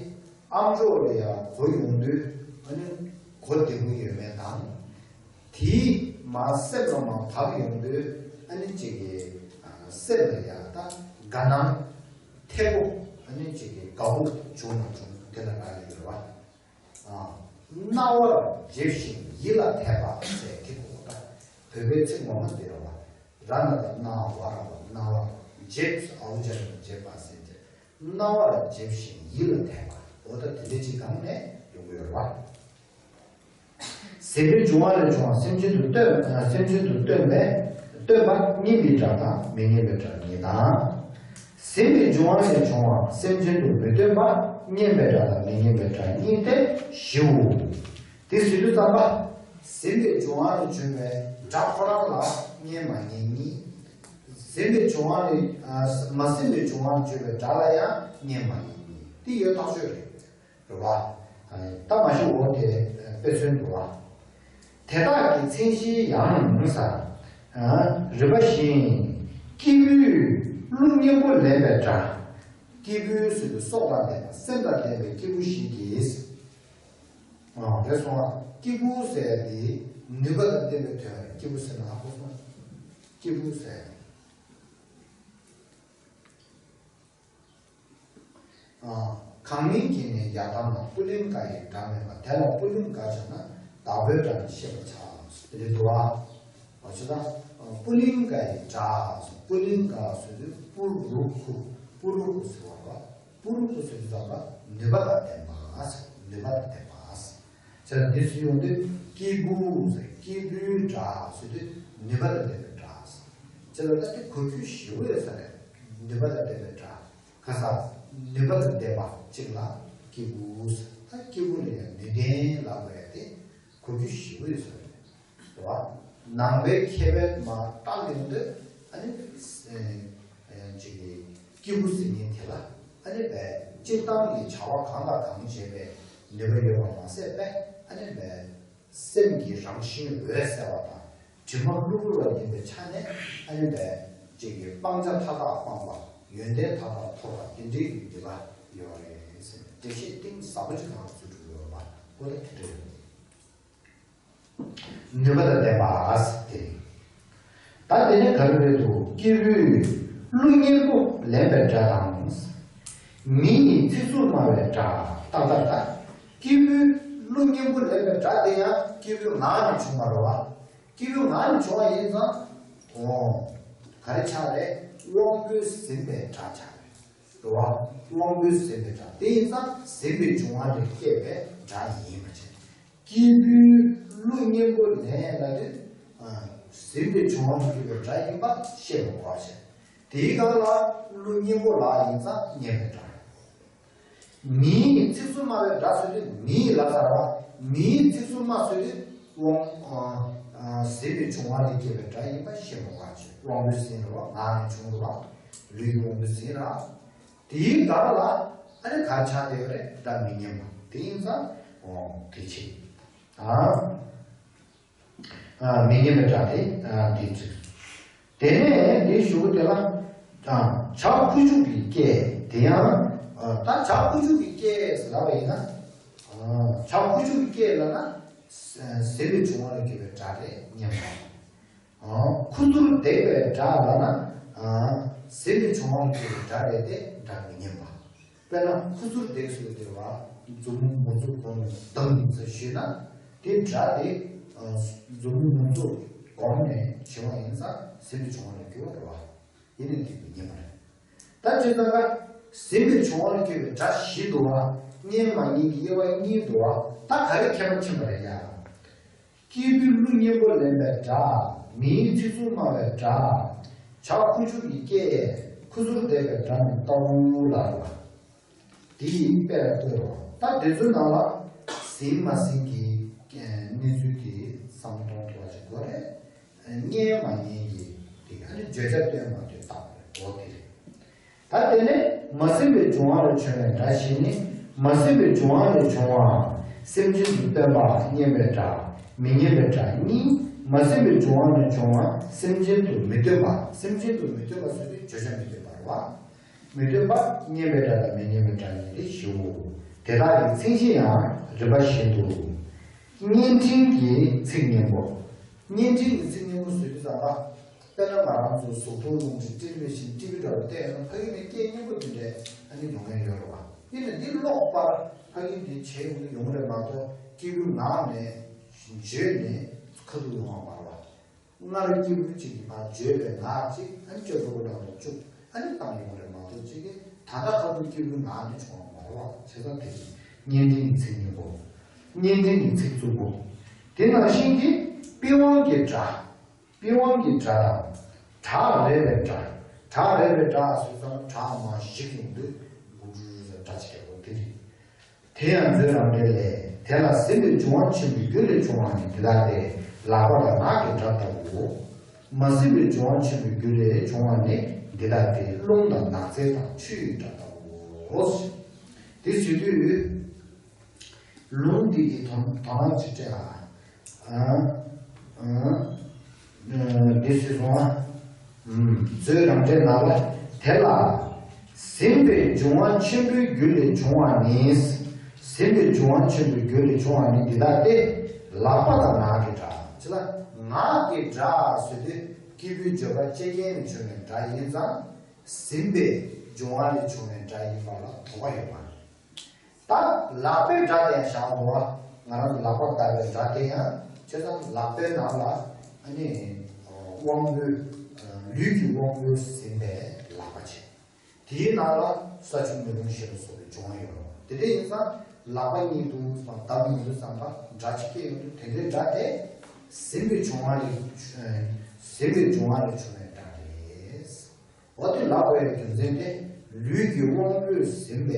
ཨམ་ཅོག་ལ་ཡང་གོ་ཡོང་དུས་ཨ་ནི་གོ་བདེ་པོ་ཡོད་མེད་དང་། དེའི་མ་སེམས་ལ་མ་བབས་ཡོང་དུས་ཨ་ནི་གཅིག་གི་སེམས་ལ་ཡང་ད་དགའ་སྣང་ཐེབས་པོ་ཨ་ནི་གཅིག་གི་དགའ་པོ་བྱུང་མ་བྱུང་དེ་ལ་རག་ལས་ཡོད་པ། རྣ་བར་འཇེབས་ཤིང་ཡིད་ལ་འཐད་པ་ཟེར་དེ་གོ་ད་བོད་པའི་ཚིག་ངོ་མ་དེ་རེད་བ། ར་ན་ད་རྣ་བ་ར་བ་རྣ་བ་འཇེབས་ཨའུ་ཇ་ར་འཇེབས་པ་ཟེར་ཏེ། རྣ་བར་འཇེབས་ཤིང་ཡིད་ལ་འཐད་པ་འོ་ད་དེ་འདྲ་ཅིག་སྒང་ནས་ཡོང་གི་ཡོད་རེད་བ། ཟིན་པའི་འབྱུང་བ་ལས་བྱུང་བ་སེམས་ཅན་དུ་སྟོན་སེམས་ཅན་དུ་སྟོན་པས་སྟོན་པ་སྙན་པའི་སྒྲ་དང་མི་སྙན་པའི་སྒྲ་གཉིས་དང་། ཟིན་པའི་འབྱུང་བ་ལས་བྱུང་བ་སེམས་ཅན་དུ་མི་སྟོན་པ་སྙན་པའི་སྒྲ་དང་མི་སྙན་པའི་སྒྲ་གཉིས་ཏེ་བཞིའོ། དེ་ཟེར་དུས་ཙམ་པ། ཟིན་པའི་འབྱུང་བ་ལས་བྱུང་བའི་སྒྲ་ཁོ་རང་ལ་སྙན་མ་སྙན་གཉིས། ཟིན་པའི་འབྱུང་བ་ལས་མ་ཟིན་པའི་འབྱུང་བ་ལས་བྱུང་བའི་སྒྲ་ལ་ཡང་སྙན་མ་སྙན་གཉིས་དེ་ཡོད་ཐག་ཆོད་རེད། རེད་བ། ད་མ་གཞི་འོ་དེ་དཔེ་མཚོན་འདུག་བ། དེ་དག་གི་མཚན་གཞི་ཡང་ཟེར། རིམ་པ་བཞིན། སྐྱེས་བུས་གླུ་སྙན་པོ་ལེན་པའི་སྒྲ། སྐྱེས་བུ་ཟེར་དུས་སྲོག་དང་ལྡན་པ་སེམས་དང་ལྡན་པའི་སྐྱེས་བུ་ཞིག་གིས། རེད་སོང་ང་། སྐྱེས་བུ་ཟེར་ཡ་དེ་ནུས་པ་དང་ལྡན་པའི་དོན་སྐྱེས་བུ་ཟེར་ན་ཧ་གོ་སོང་། སྐྱེས་བུ་ཟེར་ཡ་དེ། གང་མིང་གིས་ནི་ཡར་དམ་ལ། པུ་ལིང་ག་ཡི་སྒྲ་མེད་པ། དེ་ལ་པུ་ལིང་ག་བྱ་ན་བདག་པོའི་སྒྲ་ནི་ཤེས་པར་བྱ། དེ་རེད་འདུག་བ། འོ་ཅི་ད། པུ་ལིང་ག་ཡི་སྒྲ། པུ་ལིང་ག་ཟེར་དུས་པུ་རུ་ཁུ། པུ་རུ་ཁུ་ཟེར་བ་ལ། པུ་རུ་ཁུ་ཟེར་དུས་ཙམ་པ་ནུས་པ་དང་ལྡན་པ། ནུས་པ་དང་ལྡན་པ། བྱས་ཙང་འདི་ཚོ་ཡོང་དུས་སྐྱེས་བུ་ཟེར། སྐྱེས་བུའི་སྒྲ་ཟེར་དུས་ནུས་པ་དང་ལྡན་པའི་སྒྲ། བྱས་ཙང་ད་དེ་གོ་རྒྱུ་ཞེ་པོ་ཡོད་ས་རེད། ནུས་པ་དང་ལྡན་པའི་སྒྲ། ཁ་སང་ནུས་པ་དང་ལྡན་པ་གཅིག་ལ་སྐྱེས་བུ་ཟེར། ད་སྐྱེས་བུ་ལ་ཡང་ནུས་ལྡན་ལབ་དགོས་ཡ་དེ་གོ་རྒྱུ་ཞེ་པོ་ཡོད་ས་རེད། རེད་བ། ནང་པའི་མཁས་པའི་མ་བརྟག་ཡོང་དུས་ཨ་ནི་ཨེ་ཅིག་གི་སྐྱེས་བུ་ཟེར་མཁན་དེ་ལ་ཨ་ནི་བས་སྤྱིར་བཏང་གི་བྱ་བ་གང་དང་གང་བྱེད་པའི་ནུས་པ་ཡོད་པ་མ་ཟད་པས་ཨ་ནི་བས་སེམས་ཀྱི་རང་བཞིན་འོད་གསལ་བ་དང་དྲི་མ་གློ་བུར་བ་ཡིན་པའི་ཆ་ནས་ཨ་ནི་བས་ཅིག་གི་སྤང་བྱ་མཐའ་དག་སྤངས་པ་ཡོན་ཏན་མཐའ་དག་ཐོབ་པ་དེ་འདྲའི་ནུས་པ་ཡོད་རེད་ཟེར་ནས་འགྲེལ་བཤད་གཏིང་ཟབ་པོ་ཅིག་གནང་ཚུལ་འདུག་ཡོད་པ་ཁོ་ལ་དེ་འདྲ་ཡོད། ནུས་པ་དང་ལྡན་པ་ཟེར་ཏེ། ད་དེ་ནས་ག་རེ་རེད་འདུག་སྐྱེས་བུས་གླུ་སྙན་པོ་ལེན་པའི་སྒྲ་དང་། མི་ཡིས་ཚིག་རྩུབ་སྨྲ་བའི་སྒྲ། ཏག་ཏག་ད། སྐྱེས་བུས་གླུ་སྙན་པོ་ལེན་པའི་སྒྲ་དེ་ཡང་སྐྱེས་བུའི་ངག་ནས་བྱུང་བ་རེད་བ། སྐྱེས་བུའི་ངག་ནས་བྱུང་བ་ཡིན་ཙང་། འོ། ག་རེ་ཆགས་རེད། དབང་པོས་ཟིན་པའི་སྒྲ་ཆགས་རེད། རེད་བ། དབང་པོས་ཟིན་པའི་སྒྲ་དེ་ཡིན་ཙང་ཟིན་པའི་འབྱུང་བ་ལས་སྐྱེས་པའི་སྒྲ་ཡིན་པ་བྱས། སྐྱེས་བུའི་གླུ་སྙན་པོ་ལེན་ལབ་དུས། ཟིན་པའི་འབྱུང་བ་ལས་སྐྱེས་པའི་སྒྲ་ཡིན་པ་ཤེས་པ་དགོས་པ་བྱས། དེའི་སྒང་ལ་གླུ་སྙན་པོ་ལ་ཡིན་ཙང་སྙན་པའི་སྒྲ། མིའི་ཚིག་རྩུབ་སྨྲ་བའི་སྒྲ་ཟེར་དུས་མིའི་ལ་ཟེར་བ། མིའི་ཚིག་རྩུབ་སྨྲ་ཟེར་དུས་དབང་ཟིན་པའི་འབྱུང་བ་ལས་སྐྱེས་པའི་སྒྲ་ཡིན་པ་ཤེས་པ་དགོས་པ་བྱས། དབང་པོས་ཟིན་རེད་བ། ངག་ནས་བྱུང་རེད་བ། ལུས་ཀྱི་དབང་པོས་ཟིན་ར། དེའི་སྒང་ལ་ཨ་ནི་ག་ཆགས་བསྡད་ཡོད་རེད། སྒྲ་མི་སྙན་པ་དེ་ཡིན་ཙང་འོ་དེ་བྱས། ཨ་མི་སྙན་པའི་སྒྲ་དེ་ཨ་དེ་ཚིག་དེ་ནས་དེའི་གཞུག་གུ་དེ་ལ་བྱ་ཁུ་བྱུག་གི་སྐད་དེ་ཡང་ད་བྱ་ཁུ་བྱུག་གི་སྐད་ཟེར་ལབ་པ་ཡིན་ན། བྱ་ཁུ་བྱུག་གི་སྐད་ལབ་ན་ཟིན་པའི་འབྱུང་བ་ལས་སྐྱེས་པའི་སྒྲ་རེད་སྙན་པ། ཁུ་ཚུར་བརྡེག་པའི་སྒྲ་ལབ་ན། ཟིན་པའི་འབྱུང་བ་ལས་སྐྱེས་པའི་སྒྲ་རེད་དེ་སྒྲ་མི་སྙན་པ། དཔེར་ན་ཁུ་ཚུར་བརྡེག་ཟེར་དེ་བ། མཛུབ་མོ་མུ་ཚུར་བསྒོམས་ནས་བརྡབ་ཡིན་ཟེར་ཞུས་ན། དེ་སྒྲ་དེ། མཛུབ་མོ་མུ་ཚུར་བསྒོམས་ནས་བྱས་པ་ཡིན་ཙང་ཟིན་པའི་འབྱུང་བ་ལས་སྐྱེས་པ་རེད་བ། ཡིན་ནའི་དེ་མི་སྙན་པ་རེད། ད་བྱས་ཙང་ཀ་ཟིན་པའི་འབྱུང་བ་ལས་སྐྱེས་པའི་སྒྲ་བཞི་འདུག་བ། སྙན་མ་སྙན་གྱི་དབྱེ་བ་གཉིས་འདུག་བ། ད་ག་རེ་ཁྱད་པར་ཕྱིན་པ་རེད་ཡ། སྐྱེས་བུས་གླུ་སྙན་པོ་ལེན་པའི་སྒྲ། མིའི་ཚིག་རྩུབ་སྨྲ་བའི་སྒྲ། བྱ་ཁུ་བྱུག་གི་སྐད། ཁུ་ཚུར་བརྡེག་པའི་སྒྲ་ནི་ལྟ་བུ་ལ་རེད་བ། དེ་ཡིས་དཔེ་ལ་ལྟོས་རོགས། ད་དེ་ཚོའི་ནང་ལ་ཟིན་མ་ཟིན་གྱི་གནས་ཚུལ་དེ་བསམ་གཏོང་ཐུབ་པ་ཞིག་དགོས་རེད། སྙན་མ་སྙན་གྱི་དེ་ག་ནི་བརྗོད་བྱ་སྟོན་མ་སྟོན་བརྟག་པ་རེད་འོ་དེ་རེད། ད་དེ་ནས་མ་ཟིན་པའི་འབྱུང་བ་ལས་བྱུང་བའི་སྒྲ་བཞི་ནི། མ་ཟིན་པའི་འབྱུང་བ་ལས་བྱུང་བ། སེམས་ཅན་དུ་སྟོན་པ་སྙན་པའི་སྒྲ། མི་སྙན་པའི་སྒྲ་གཉིས། མ་ཟིན་པའི་འབྱུང་བ་ལས་བྱུང་བ་སེམས་ཅན་དུ་མི་སྟོན་པ། སེམས་ཅན་དུ་མི་སྟོན་པ་ཟེར་དུས་བརྗོད་བྱ་མི་སྟོན་པ་རེད་བ། མི་སྟོན་པ་སྙན་པའི་སྒྲ་དང་མི་སྙན་པའི་སྒྲ་གཉིས་ཏེ་བཞིའོ། དེ་དག་གི་མཚན་གཞི་ཡང་རིམ་པ་བཞིན་དུ། བརྙན་འཕྲིན་གྱི་ཚིག་སྙན་པོ། བརྙན་འཕྲིན་གྱི་ཚིག་སྙན་པོ་ཟེར་དུས་ཙམ་པ། དཔེར་ན་ང་རང་ཚོ་གཟུགས་མཐོང་རླུང་འཕྲིན་ཊི་ཝི་ལེ་བི་ཤན་ཊི་ཝི་འདྲ་བོ་བལྟས་ཡོང་ན་ཕ་གི་ནས་སྐད་སྙན་པོ་འདི་འདྲས་ཨ་ནི་ཡོང་མཁན་ཡོད་རེད་བ། ཡིན་ནའི་འདི་ཀློག་པར་ཕ་གི་འདི་བྱས་ཡོང་གི་ཡོང་རེད་མ་གཏོགས་སྐྱེས་བུའི་ངག་ནས་བརྗོད་ནས་ཁ་ཐུག་ཡོང་བ་མ་རེད་བ། སྔར་སྐྱེས་བུ་གཅིག་གིས་ཕར་བརྗོད་པའི་ངག་ཅིག་ཨ་ནི་སྤྱོད་པ་པོ་ལ་ལ་བཅུག་ཨ་ནི་བཏང་ཡོང་རེད་མ་གཏོགས་གཅིག་གིས་ད་ལྟ་ཁ་ཐུག་སྐྱེས་བུའི་ངག་ནས་བྱུང་བ་མ་རེད་བ། བྱས་ཙང་དེ་ནི་བརྙན་འཕྲིན་གྱི་ཚིག་སྙན་པོ། བརྙན་འཕྲིན་གྱི་ཚིག་རྩུབ་པོ། དེ་ནང་བཞིན་གྱི་པི་ཝང་གི་སྒྲ། པི་ཝང་གི་སྒྲ་དང་། བྲག་རལ་བའི་སྒྲ། བྲག་རལ་བའི་སྒྲ་ཟེར་ཙང་བྲག་མར་ཞིག་ཡོང་དུས་འུར་འུར་ཟེར་སྒྲ་ཅིག་རྒྱག་གོ་དེ་རེད། དེ་ཡང་མཛོད་རང་འགྲེལ་ལས། དེ་ལ་ཟིན་པའི་འབྱུང་བ་ཆེན་པོའི་རྒྱུ་ལས་བྱུང་བ་ནི་འདི་ལྟ་སྟེ། ལག་པ་དང་ངག་གི་སྒྲ་ལྟ་བུའོ། མ་ཟིན་པའི་འབྱུང་བ་ཆེན་པོའི་རྒྱུ་ལས་བྱུང་བ་ནི་འདི་ལྟ་སྟེ། རླུང་དང་ནགས་ཚལ་དང་ཆུ་ཡི་སྒྲ་ལྟ་བུའོ། དེ་བྱེད་དུས། ལུང་འདི་གི་དོན་དོན་ཅིག་སྤྲད་ཨ། ཨ། ཨ། འདི་སུས་གསུངས་ཨ། མཛོད་རང་འགྲེལ་ནང་ལ་དེ་ལ། ཟིན་པའི་འབྱུང་བ་ཆེན་པོའི་རྒྱུ་ལས་བྱུང་བ་ནི། ཟིན་པའི་འབྱུང་བ་ཆེན་པོའི་རྒྱུ་ལས་བྱུང་བ་ནི་འདི་ལྟ་སྟེ། ལག་པ་དང་ངག་གི་སྒྲ། ཅི་ལ་ངག་གི་སྒྲ་ཟེར་དུས་སྐྱེས་བུའི་བརྗོད་པ་ལྕེ་རྐན་ནས་བྱུང་བའི་སྒྲ་ཡིན་ཙང་། ཟིན་པའི་འབྱུང་བ་ལས་བྱུང་བའི་སྒྲ་ཡིན་པ་ལ་དོགས་པ་ཡོད་པ་རེད། ད་ལག་པའི་སྒྲ་དེ་ཡང་བཞག་འོ། ང་རང་ཚོ་ལག་པ་བརྡབ་པའི་སྒྲ་དེ་ཡང་བྱས་ཙང་ལག་པའི་ནང་ལ་ཨ་ནི་ དབང་པོའི་ལུས་ཀྱི་དབང་པོས་ཟིན་པའི་ལག་པ་བྱས། དེའི་ནང་ལ་ས་ཆུ་མེ་རླུང་ཞེས་པ་སོགས་པའི་སྦྱོར་བ་ཡོད་རེད། དེ་འདྲ་ཡིན་ཙང་ལག་པ་ཉིད་དུ་དང་འདབ་ཉིད་དུ་ཙམ་པ་སྒྲ་ཅིག་སྐྱེ་ཡོང་དུས་དེ་འདྲའི་སྒྲ་དེ་ཟིན་པའི་འབྱུང་བ་ལས་ཟིན་པའི་འབྱུང་བ་ལས་བྱུང་བའི་སྒྲ་རེད། འོ་དེ་ལབ་དགོས་ཡའི་རྒྱུ་མཚན་དེ་ལུས་ཀྱི་དབང་པོས་ཟིན་པའི་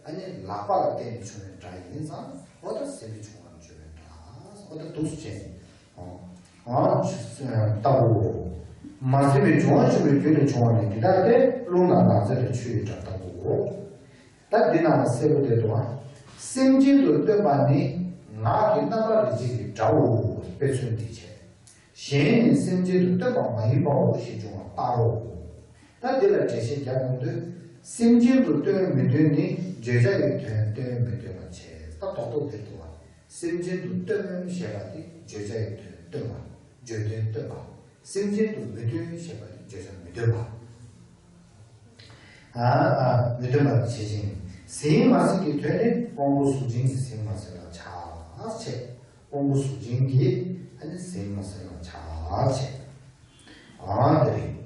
ཨ་ནི་ལག་པ་ལ་བརྟེན་ནས་བྱུང་བའི་སྒྲ་ཡིན་ཙང་འོ་ད་ཟིན་པའི་འབྱུང་བ་ལ་བརྗོད་པའི་སྒྲ། འོ་ད་འདུག་སེ་བྱས་ནས། ཨ་ལྟ་བུའོ། མ་ཟིན་པའི་འབྱུང་བ་བྱུང་བའི་རྒྱུ་ལས་བྱུང་བ་ནི་འདི་ལྟར་ཏེ། རླུང་དང་ནགས་ཚལ་དང་ཆུ་ཡི་སྒྲ་ལྟ་བུའོ། ད་འདི་ནང་ལ་གསལ་པོ་བསྡད་འདུག་ཨ། སེམས་ཅན་དུ་སྟོན་པ་ནི་ངག་གི་རྣམ་པར་རིག་བྱེད་ཀྱི་སྒྲའོ། དཔེ་མཚོན་འདི་བྱས། གཞན་ནི་སེམས་ཅན་དུ་སྟོན་པ་མ་ཡིན་པའོ་ཞེས་འབྱུང་བ་ལྟར་རོ། ད་འདི་ལ་འགྲེལ་བཤད་རྒྱག་ཡོང་དུས། སེམས་ཅན་དུ་སྟོན་མི་སྟོན་ནི་བརྗོད་བྱ་ཡི་དོན་སྟོན་མི་སྟོན་ལ་བྱེད། ད་རྡོག་རྡོག་འདིར་འདུག་བ། སེམས་ཅན་དུ་སྟོན་ཞེས་པ་དེ་བརྗོད་བྱ་ཡི་དོན་སྟོན་པ། བརྗོད་དོན་སྟོན་པ། སེམས་ཅན་དུ་མི་སྟོན་ཞེས་པ་དེ་བརྗོད་བྱ་མི་སྟོན་པ། ཨ་ཨ་མི་སྟོན་པ་ཞེས་བྱ་ཡིན། ཟིན་མ་ཟིན་གྱི་དོན་ནི་དབང་པོ་གཟུགས་ཅན་གྱི་ཟིན་མ་ཟིན་ལ་བྱ་བྱེད། དབང་པོ་གཟུགས་ཅན་གྱི་ཨ་ནི་ཟིན་མ་ཟིན་ལ་བྱ་བྱེད། ཨ་དེ་རེད།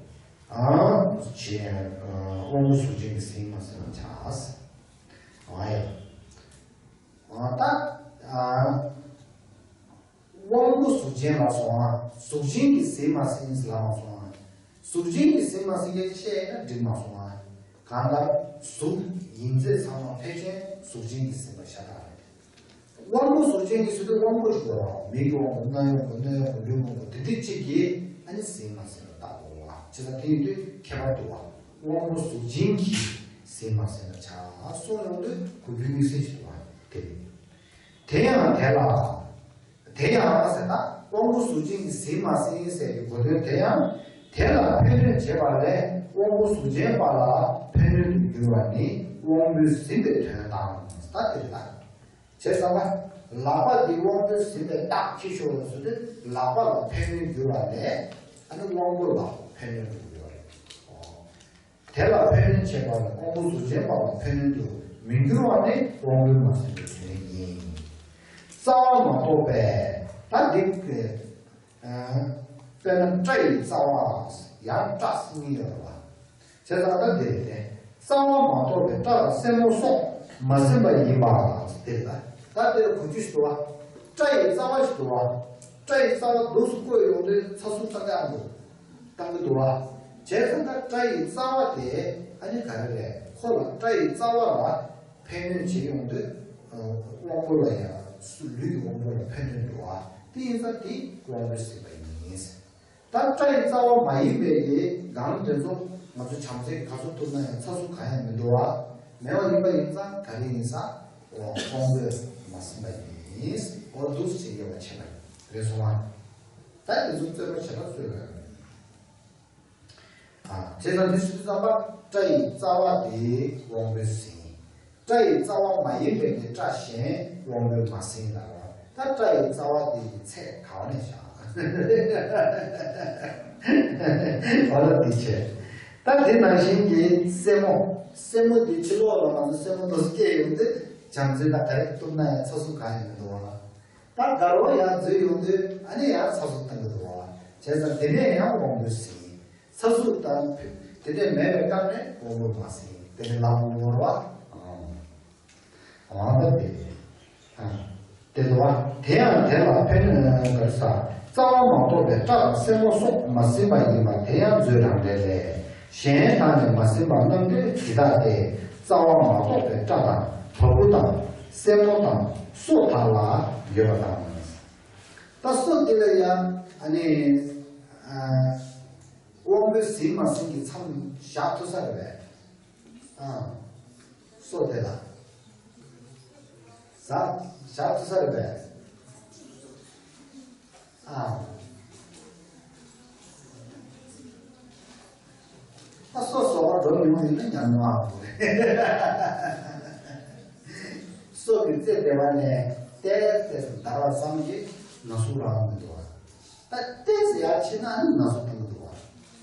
ཨ་བྱེད། དབང་པོ་གཟུགས་ཅན་གྱི་ཟིན་མ་ཟིན་ལ་བྱ། ཨ་ཡ། ཨ་ད། ཨ་དབང་པོ་གཟུགས་ཅན་ལ་སོང་ཨ། གཟུགས་ཅན་གྱི་ཟིན་མ་ཟིན་ལ་མ་སོང་ཨ། གཟུགས་ཅན་གྱི་ཟིན་མ་ཟིན་གྱི་བཤད་ན་འགྲིག་མ་སོང་ཨ། གང་ལྟར་གཟུགས་ཡིན་ཚད་ཚང་མ་ཕལ་ཆེར་གཟུགས་ཅན་གྱི་ཟིན་པ་ཤ་སྟག་རེད། དབང་པོ་གཟུགས་ཅན་གྱི་ཟེར་དུས་དབང་པོ་ཞིག་དགོས་རེད་བ། མིག་གི་དབང་པོ། རྣ་ཡི་དབང་པོ། སྣའི་དབང་པོ། ལུས་ཀྱི་དབང་པོ། དེ་འདྲ་གཅིག་གིས་ཨ་ནི་ཟིན་མ་ཟིན་ལ་བརྟག་དགོས་བ། བྱས་ཙང་དེ་ཡིན་དུས་ཁྱད་པར་འདུག་བ། དབང་པོ་གཟུགས་ཅན་གྱིས་ཟིན་མ་ཟིན་ལ་བྱ་གསུངས་ཡོང་དུས་གོ་རྒྱུ་དམིགས་བསལ་ཞིག་འདུག་བ། དེ་དེ་ཡང་དེ་ལ། དེ་ཡང་ཟེར་ན་དབང་པོ་གཟུགས་ཅན་གྱིས་ཟིན་མ་ཟིན་ཟེར་བའི་གོ་དོན་དེ་ཡང་དེ་ལ་ཕན་གནོད་བྱེད་པ་ལས་དབང་པོ་གཟུགས་ཅན་པ་ལ་ཕན་གནོད་དུ་འགྱུར་བ་ནི་དབང་པོས་ཟིན་པའི་དོན་དང་། ད་དེ་ལ། བྱས་ཙང་ལ་ལག་པ་འདི་དབང་པོས་ཟིན་པའི་རྟགས་ཁྱི་ཤོར་བ་ཟེར་དུས་ལག་པ་ལ་ཕན་གནོད་འགྱུར་བ་ལས་ཨ་ནི་དབང་པོ་ལ་ཕན་གནོད་འགྱུར་བ་རེད། དེ་ལ་ཕན་གནོད་བྱེད་པ་ལ་དབང་པོ་གཟུགས་ཅན་པ་ལ་ཕན་གནོད་དུ་མི་འགྱུར་བ་ནི་དབང་པོས་མ་ཟིན་པའི་དོན་ཡིན། རྩ་བ་མ་གཏོགས་པའི་ད་འདི། དཔེར་ན་སྐྲ་ཡི་རྩ་བ་ཡང་སྐྲ་གཉིས་ཡོད་རེད་བ། བྱས་ཙང་ད་འདི་རེད་དེ། རྩ་བ་མ་གཏོགས་པའི་སྐྲ་དང་སེན་མོ་སོགས་མ་ཟིན་པ་ཡིན་པ་དེ་རེད་ད། ད་འདིར་གོ་རྒྱུ་ཞིག་འདུག་བ། སྐྲ་ཡི་རྩ་བ་ཞིག་འདུག་བ། སྐྲ་ཡི་རྩ་བ་འདུག་སེ་བཀོད་ཡོང་དུས་ཚ་ཟུག་བཏང་གི་ཨ་འདུག་བཏང་གི་འདུག་བ། བྱས་ཙང་ད་སྐྲ་ཡི་རྩ་བ་དེ་ཨ་ནི་ག་རེ་རེད། ཁོ་ལ་སྐྲ་ཡི་རྩ་བ་ལ་ཕན་གནོད་བྱེད་ཡོང་དུས་དབང་པོ་ལ་ཡང་སུ་ལུས་ཀྱི་དབང་པོ་ལ་ཕན་གནོད་འགྲོ་བ། དེ་ཡིན་ཙང་དེ་དབང་པོས་ཟིན་པ་ཡིན། ད་སྐྲ་ཡི་རྩ་བ་མ་ཡིན་པའི་གི་སྒང་དེ་ཚོ་ང་ཚོ་བྱམས་བརྩེ་ག་ཚོད་ཐུབ་ན་ཡང་ཚ་ཟུག་གང་ཡང་མི་འདུག་བ། མེད་པ་ཡིན་པ་ཡིན་ཙང་ག་རེ་ཡིན་ས། དབང་པོས་མ་ཟིན་པ་ཡིན། འོ་འདུག་སེ་དབྱེ་བ་ཕྱེ་བ་རེད་སོང་ང་། ད་དེ་ཚོ་རྩོད་པ་བྱེད་པ་རྩོད་པ་རེད། ཨ། བྱས་ཙང་འདི་སུ་བསམ་པ་སྐྲ་ཡི་རྩ་བ་དེ་དབང་པོས་ཟིན། སྐྲ་ཡི་རྩ་བ་མ་ཡིན་པའི་དེ་སྐྲ་གཞན་དབང་པོས་མ་ཟིན་ལ་རོ། ད་སྐྲ་ཡི་རྩ་བ་དེ་ཡི་ཚད་ག་བ་ནས་བཞག་འོ་ལ་འདི་བྱས། ད་དེ་ནང་བཞིན་གྱི་སེན་མོ། སེན་མོ་འདི་ཕྱི་ལོགས་ལ་ང་ཚོ་སེན་མོ་འདུག་སེ་སྐྱེས་ཡོང་དུས་བྱམས་བརྩེ་ད་ག་རེ་གཏུབ་ན་ཡང་ཚ་ཟུག་གང་ཡང་མི་འདུག་བ། ད་དགའ་རོགས་ཡར་འཛུལ་ཡོང་དུས་ཨ་ནི་ཡར་ཚ་ཟུག་བཏང་གི་འདུག་བ། བྱས་ཙང་དེ་ནས་ཡང་དབང་པོས་ཟིན། ཚ་ཟུག་དང་དེ་འདྲས་མེད་པའི་སྐབས་ནས་དབང་པོས་མ་ཟིན། དེ་ནས་ལམ་ངོར་བ། འོང་ད་དེ། དེ་འདུག་བ། དེ་ཡང་དེ་ལ་ཕན་གནོད་ག་རེ་ཟ། རྩ་བ་མ་གཏོགས་པའི་སྐྲ་དང་སེན་མོ་སོགས་མ་ཟིན་པ་ཡིན་པ་དེ་ཡང་མཛོད་རང་འགྲེལ་ལས། གཞན་དག་ནི་མ་ཟིན་པ་རྣམས་ཏེ་འདི་དག་སྟེ། རྩ་བ་མ་གཏོགས་པའི་སྐྲ་དང་བ་སྤུ་དང་སེན་མོ་དང་སོ་དག་ལ་ཡོད་པ་དང་། ད་སོ་དེ་ལ་ཡང་ཨ་ནི་ཨ་དབང་པོས་ཟིན་མ་ཟིན་གྱི་མཚམས་བཞག་ཐུབ་ས་རེད་པས། ཨ། སོ་དེ་ལ་ཟ་བཞག་ཐུབ་ས་རེད་པས། ཨ། ད་སོ་སོ་བ་འགྲོ་མི་ཡོང་ཡིན་ན་ཉམས་མྱོང་ཨ་བོ་རེད། སོ་གི་རྩེ་དེ་བ་ནས་ཏེ་ཏེ་སུ་འདར་བ་ཙམ་གྱིས་ན་ཟུག་རང་མི་འདུག་བ། ད་ཏོག་ཙམ་ཡར་ཕྱིན་ན་ནི་ན་ཟུག་བཏང་གི་འདུག་བ།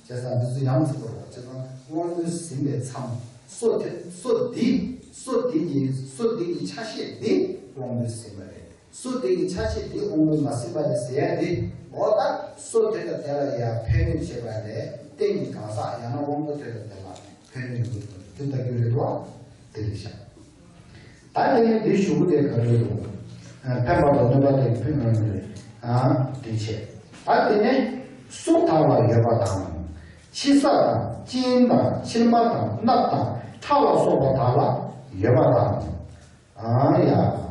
བྱས་ཙང་འདི་ཚོ་ཡང་ཚིག་པར་བྱས་ཙང་དབང་པོས་ཟིན་པའི་མཚམས་སོ་དེ་སོ་འདི་སོ་འདི་ཡི་སོ་འདི་ཡི་ཆ་ཤས་འདི་དབང་པོས་ཟིན་པ་རེད། སོ་འདི་ཡི་ཆ་ཤས་འདི་དབང་པོས་མ་ཟིན་པ་རེད་ཟེར་ཡ་འདི་ འོ་ད་སོ་དེ་དང་དེ་ལ་ཡང་ཕན་གནོད་བྱེད་པ་ལས་རྟེན་གྱི་གང་ཟག་ཡང་ན་དབང་པོ་དེ་དང་དེ་ལ་ཕན་གནོད་ཡོང་གི་འདུག་དེ་ལྟ་རྒྱུ་རེད་དོ། དེ་རེད་ཤག་ད་དེ་ནས་འདི་ཞུ་གི་དེ་ག་རེ་རེད། ཕན་པ་དང་གནོད་པ་དེ་ཕན་གནོད་རེད། ཨ་དེ་བྱས། ད་དེ་ནས་སོ་དག་ལ་ཡོད་པ་དང་། ཕྱི་ས་དང་གཅིན་དང་མཆིལ་མ་དང་སྣབས་དང་ཁྲག་ལ་སོགས་པ་དག་ལ་ཡོད་པ་དང་། ཨ་ཡ།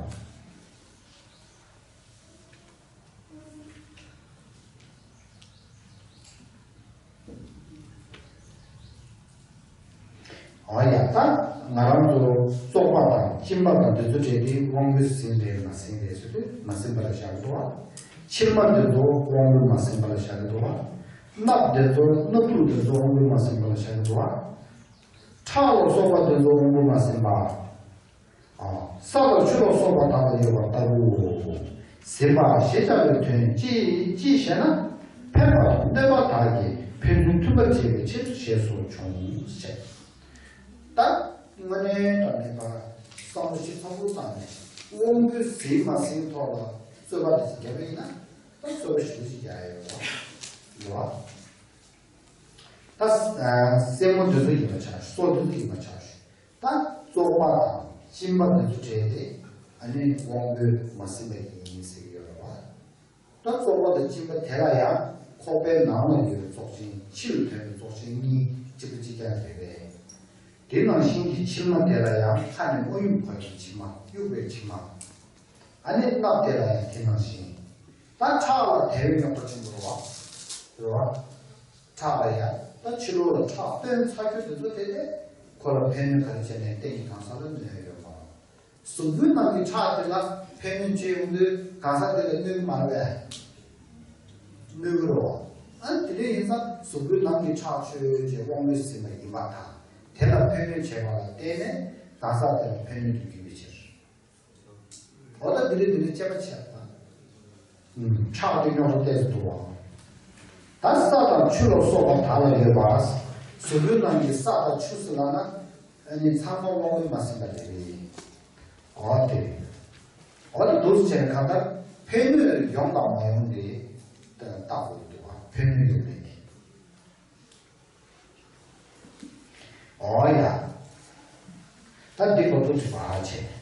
འོ་ཡ། ད་ང་རང་ཚོ་བཙོག་པ་དང་གཅིན་པ་དང་འདི་ཚོ་བྲལ་ཏེ་དབང་པོས་ཟིན་རེད་མ་ཟིན་རེད་ཟེར་དུས་མ་ཟིན་པ་ལ་བཞག་གི་འདུག་བ། མཆིལ་མ་འདི་ཚོ་དབང་པོས་མ་ཟིན་པ་ལ་བཞག་གི་འདུག་བ། སྣབས་འདི་ཚོ་སྣ་ཐུར་འདི་ཚོ་དབང་པོས་མ་ཟིན་པ་ལ་བཞག་གི་འདུག་བ། ཁྲག་ལ་སོགས་པ་འདི་ཚོ་དབང་པོས་མ་ཟིན་པ། ཨ། ས་དང་ཆུ་ལ་སོགས་པ་དག་ལ་ཡོད་པ་ལྟ་བུའོ། ཟིན་པ་ཞེས་བྱ་བའི་དོན་ཅི་ཅི་ཞེ་ན། ཕན་པ་དང་གནོད་པ་དག་གིས་ཕན་ཚུན་མཐུན་པར་བྱེད་པའི་ཕྱིར་ཞེས་སོགས་འབྱུང་ཞེས། ད་དངོས་གནས་དྲང་གནས་པ་བསམ་བློ་ཞིབ་ཚགས་པོ་བཏང་ནས་དབང་པོས་ཟིན་མ་ཟིན་ཐོག་ལ་རྩོད་པ་དེ་ཞིག་བརྒྱབ་པ་ཡིན་ན། ད་རྩོད་པ་ཞིབ་པོ་ཞིག་རྒྱག་ཡ་ཡོད་རེད་བ། ད་སེན་མོ་འདི་ཚོ་ཡིན་པ་ཆགས། སོ་འདི་ཚོ་ཡིན་པ་ཆགས། ད་བཙོག་པ་དང་གཅིན་པ་འདི་ཚོ་བྲལ་ཏེ་ཨ་ནི་དབང་པོས་མ་ཟིན་པ་ཡིན་ཟེར་གྱི་ཡོད་རེད་བ། ད་བཙོག་པ་དང་གཅིན་པ་དེ་ལ་ཡང་ཁོག་པའི་ནང་ལ་ཡོད་པའི་བཙོག་ཆེན་ཕྱི་རུ་ཐོན་པའི་བཙོག་ཆེན་གཉིས་གཅིག་པ་གཅིག་རྐྱང་རེད་པས། དེ་ནང་བཞིན་གྱི་མཆིལ་མ་དེ་ལ་ཡང་ཁ་ནས་མ་གཡུག་བར་གྱི་མཆིལ་མ། གཡུག་པའི་མཆིལ་མ། ཨ་ནི་སྣབས་དེ་ལ་ཡང་དེ་ནང་བཞིན། ད་ཁྲག་ལ་དལ་བའི་རྙོག་དྲ་ཆེན་པོ་རེད་བ། རེད་བ། ཁྲག་ལ་ཡང་ད་ཕྱི་ལོགས་ལ་ཁྲག་བཏོན་ཚར་རྒྱུ་དེ་ཚོ་དེ་ལས་ཁོ་ལ་ཕན་གནོད་ག་རེ་བྱས་ནས་རྟེན་གྱི་གང་ཟག་ལ་གནོད་ཡོད་མ་རེད། གཟུགས་པོའི་ནང་གི་ཁྲག་དེ་ལ་ཕན་གནོད་བྱེད་ཡོང་དུས་གང་ཟག་དེ་ལ་གནོད་ཀྱི་མ་རེད་པས། གནོད་ཀྱི་རེད་བ། ཨ་ནི་དེ་འདྲ་ཡིན་ཙང་གཟུགས་པོའི་ནང་གི་ཁྲག་ཆོས་ཅན་དབང་པོས་ཟིན་པ་ཡིན་པ་དང་། དེ་ལ་ཕན་གནོད་བྱེད་པ་ལ་བརྟེན་ནས་གང་ཟག་དེ་ལ་ཕན་གནོད་དུ་འགྱུར་བའི་ཕྱིར། འོ་ད་འདི་རེད། འདི་རེད། དཔྱད་པ་བྱས་པ། ཁྲག་དེ་རྙོག་དྲ་ཏོག་ཙམ་འདུག་བ། ད་ས་དང་ཆུ་ལ་སོགས་པ་དག་ལ་ཡོད་པ། གཟུགས་པོའི་ནང་གི་ས་དང་ཆུ་ཟེར་ལབ་ན། ཨ་ནི་ཚང་མ་དབང་པོས་མ་ཟིན་པ་རེད། འོ་དེ། འོ་དེ་འདུག་སེ་བྱས་ན་གང་ལྟར་ཕན་གནོད་ཡོང་དང་མ་ཡོང་དེ་བརྟག་དགོས་ཀྱི་འདུག་བ། ཕན་གནོད་ཡོང་མེད་དེ། འོ་ཡ། ད་འདི་བར་དུ་དྲི་བ་བྱས།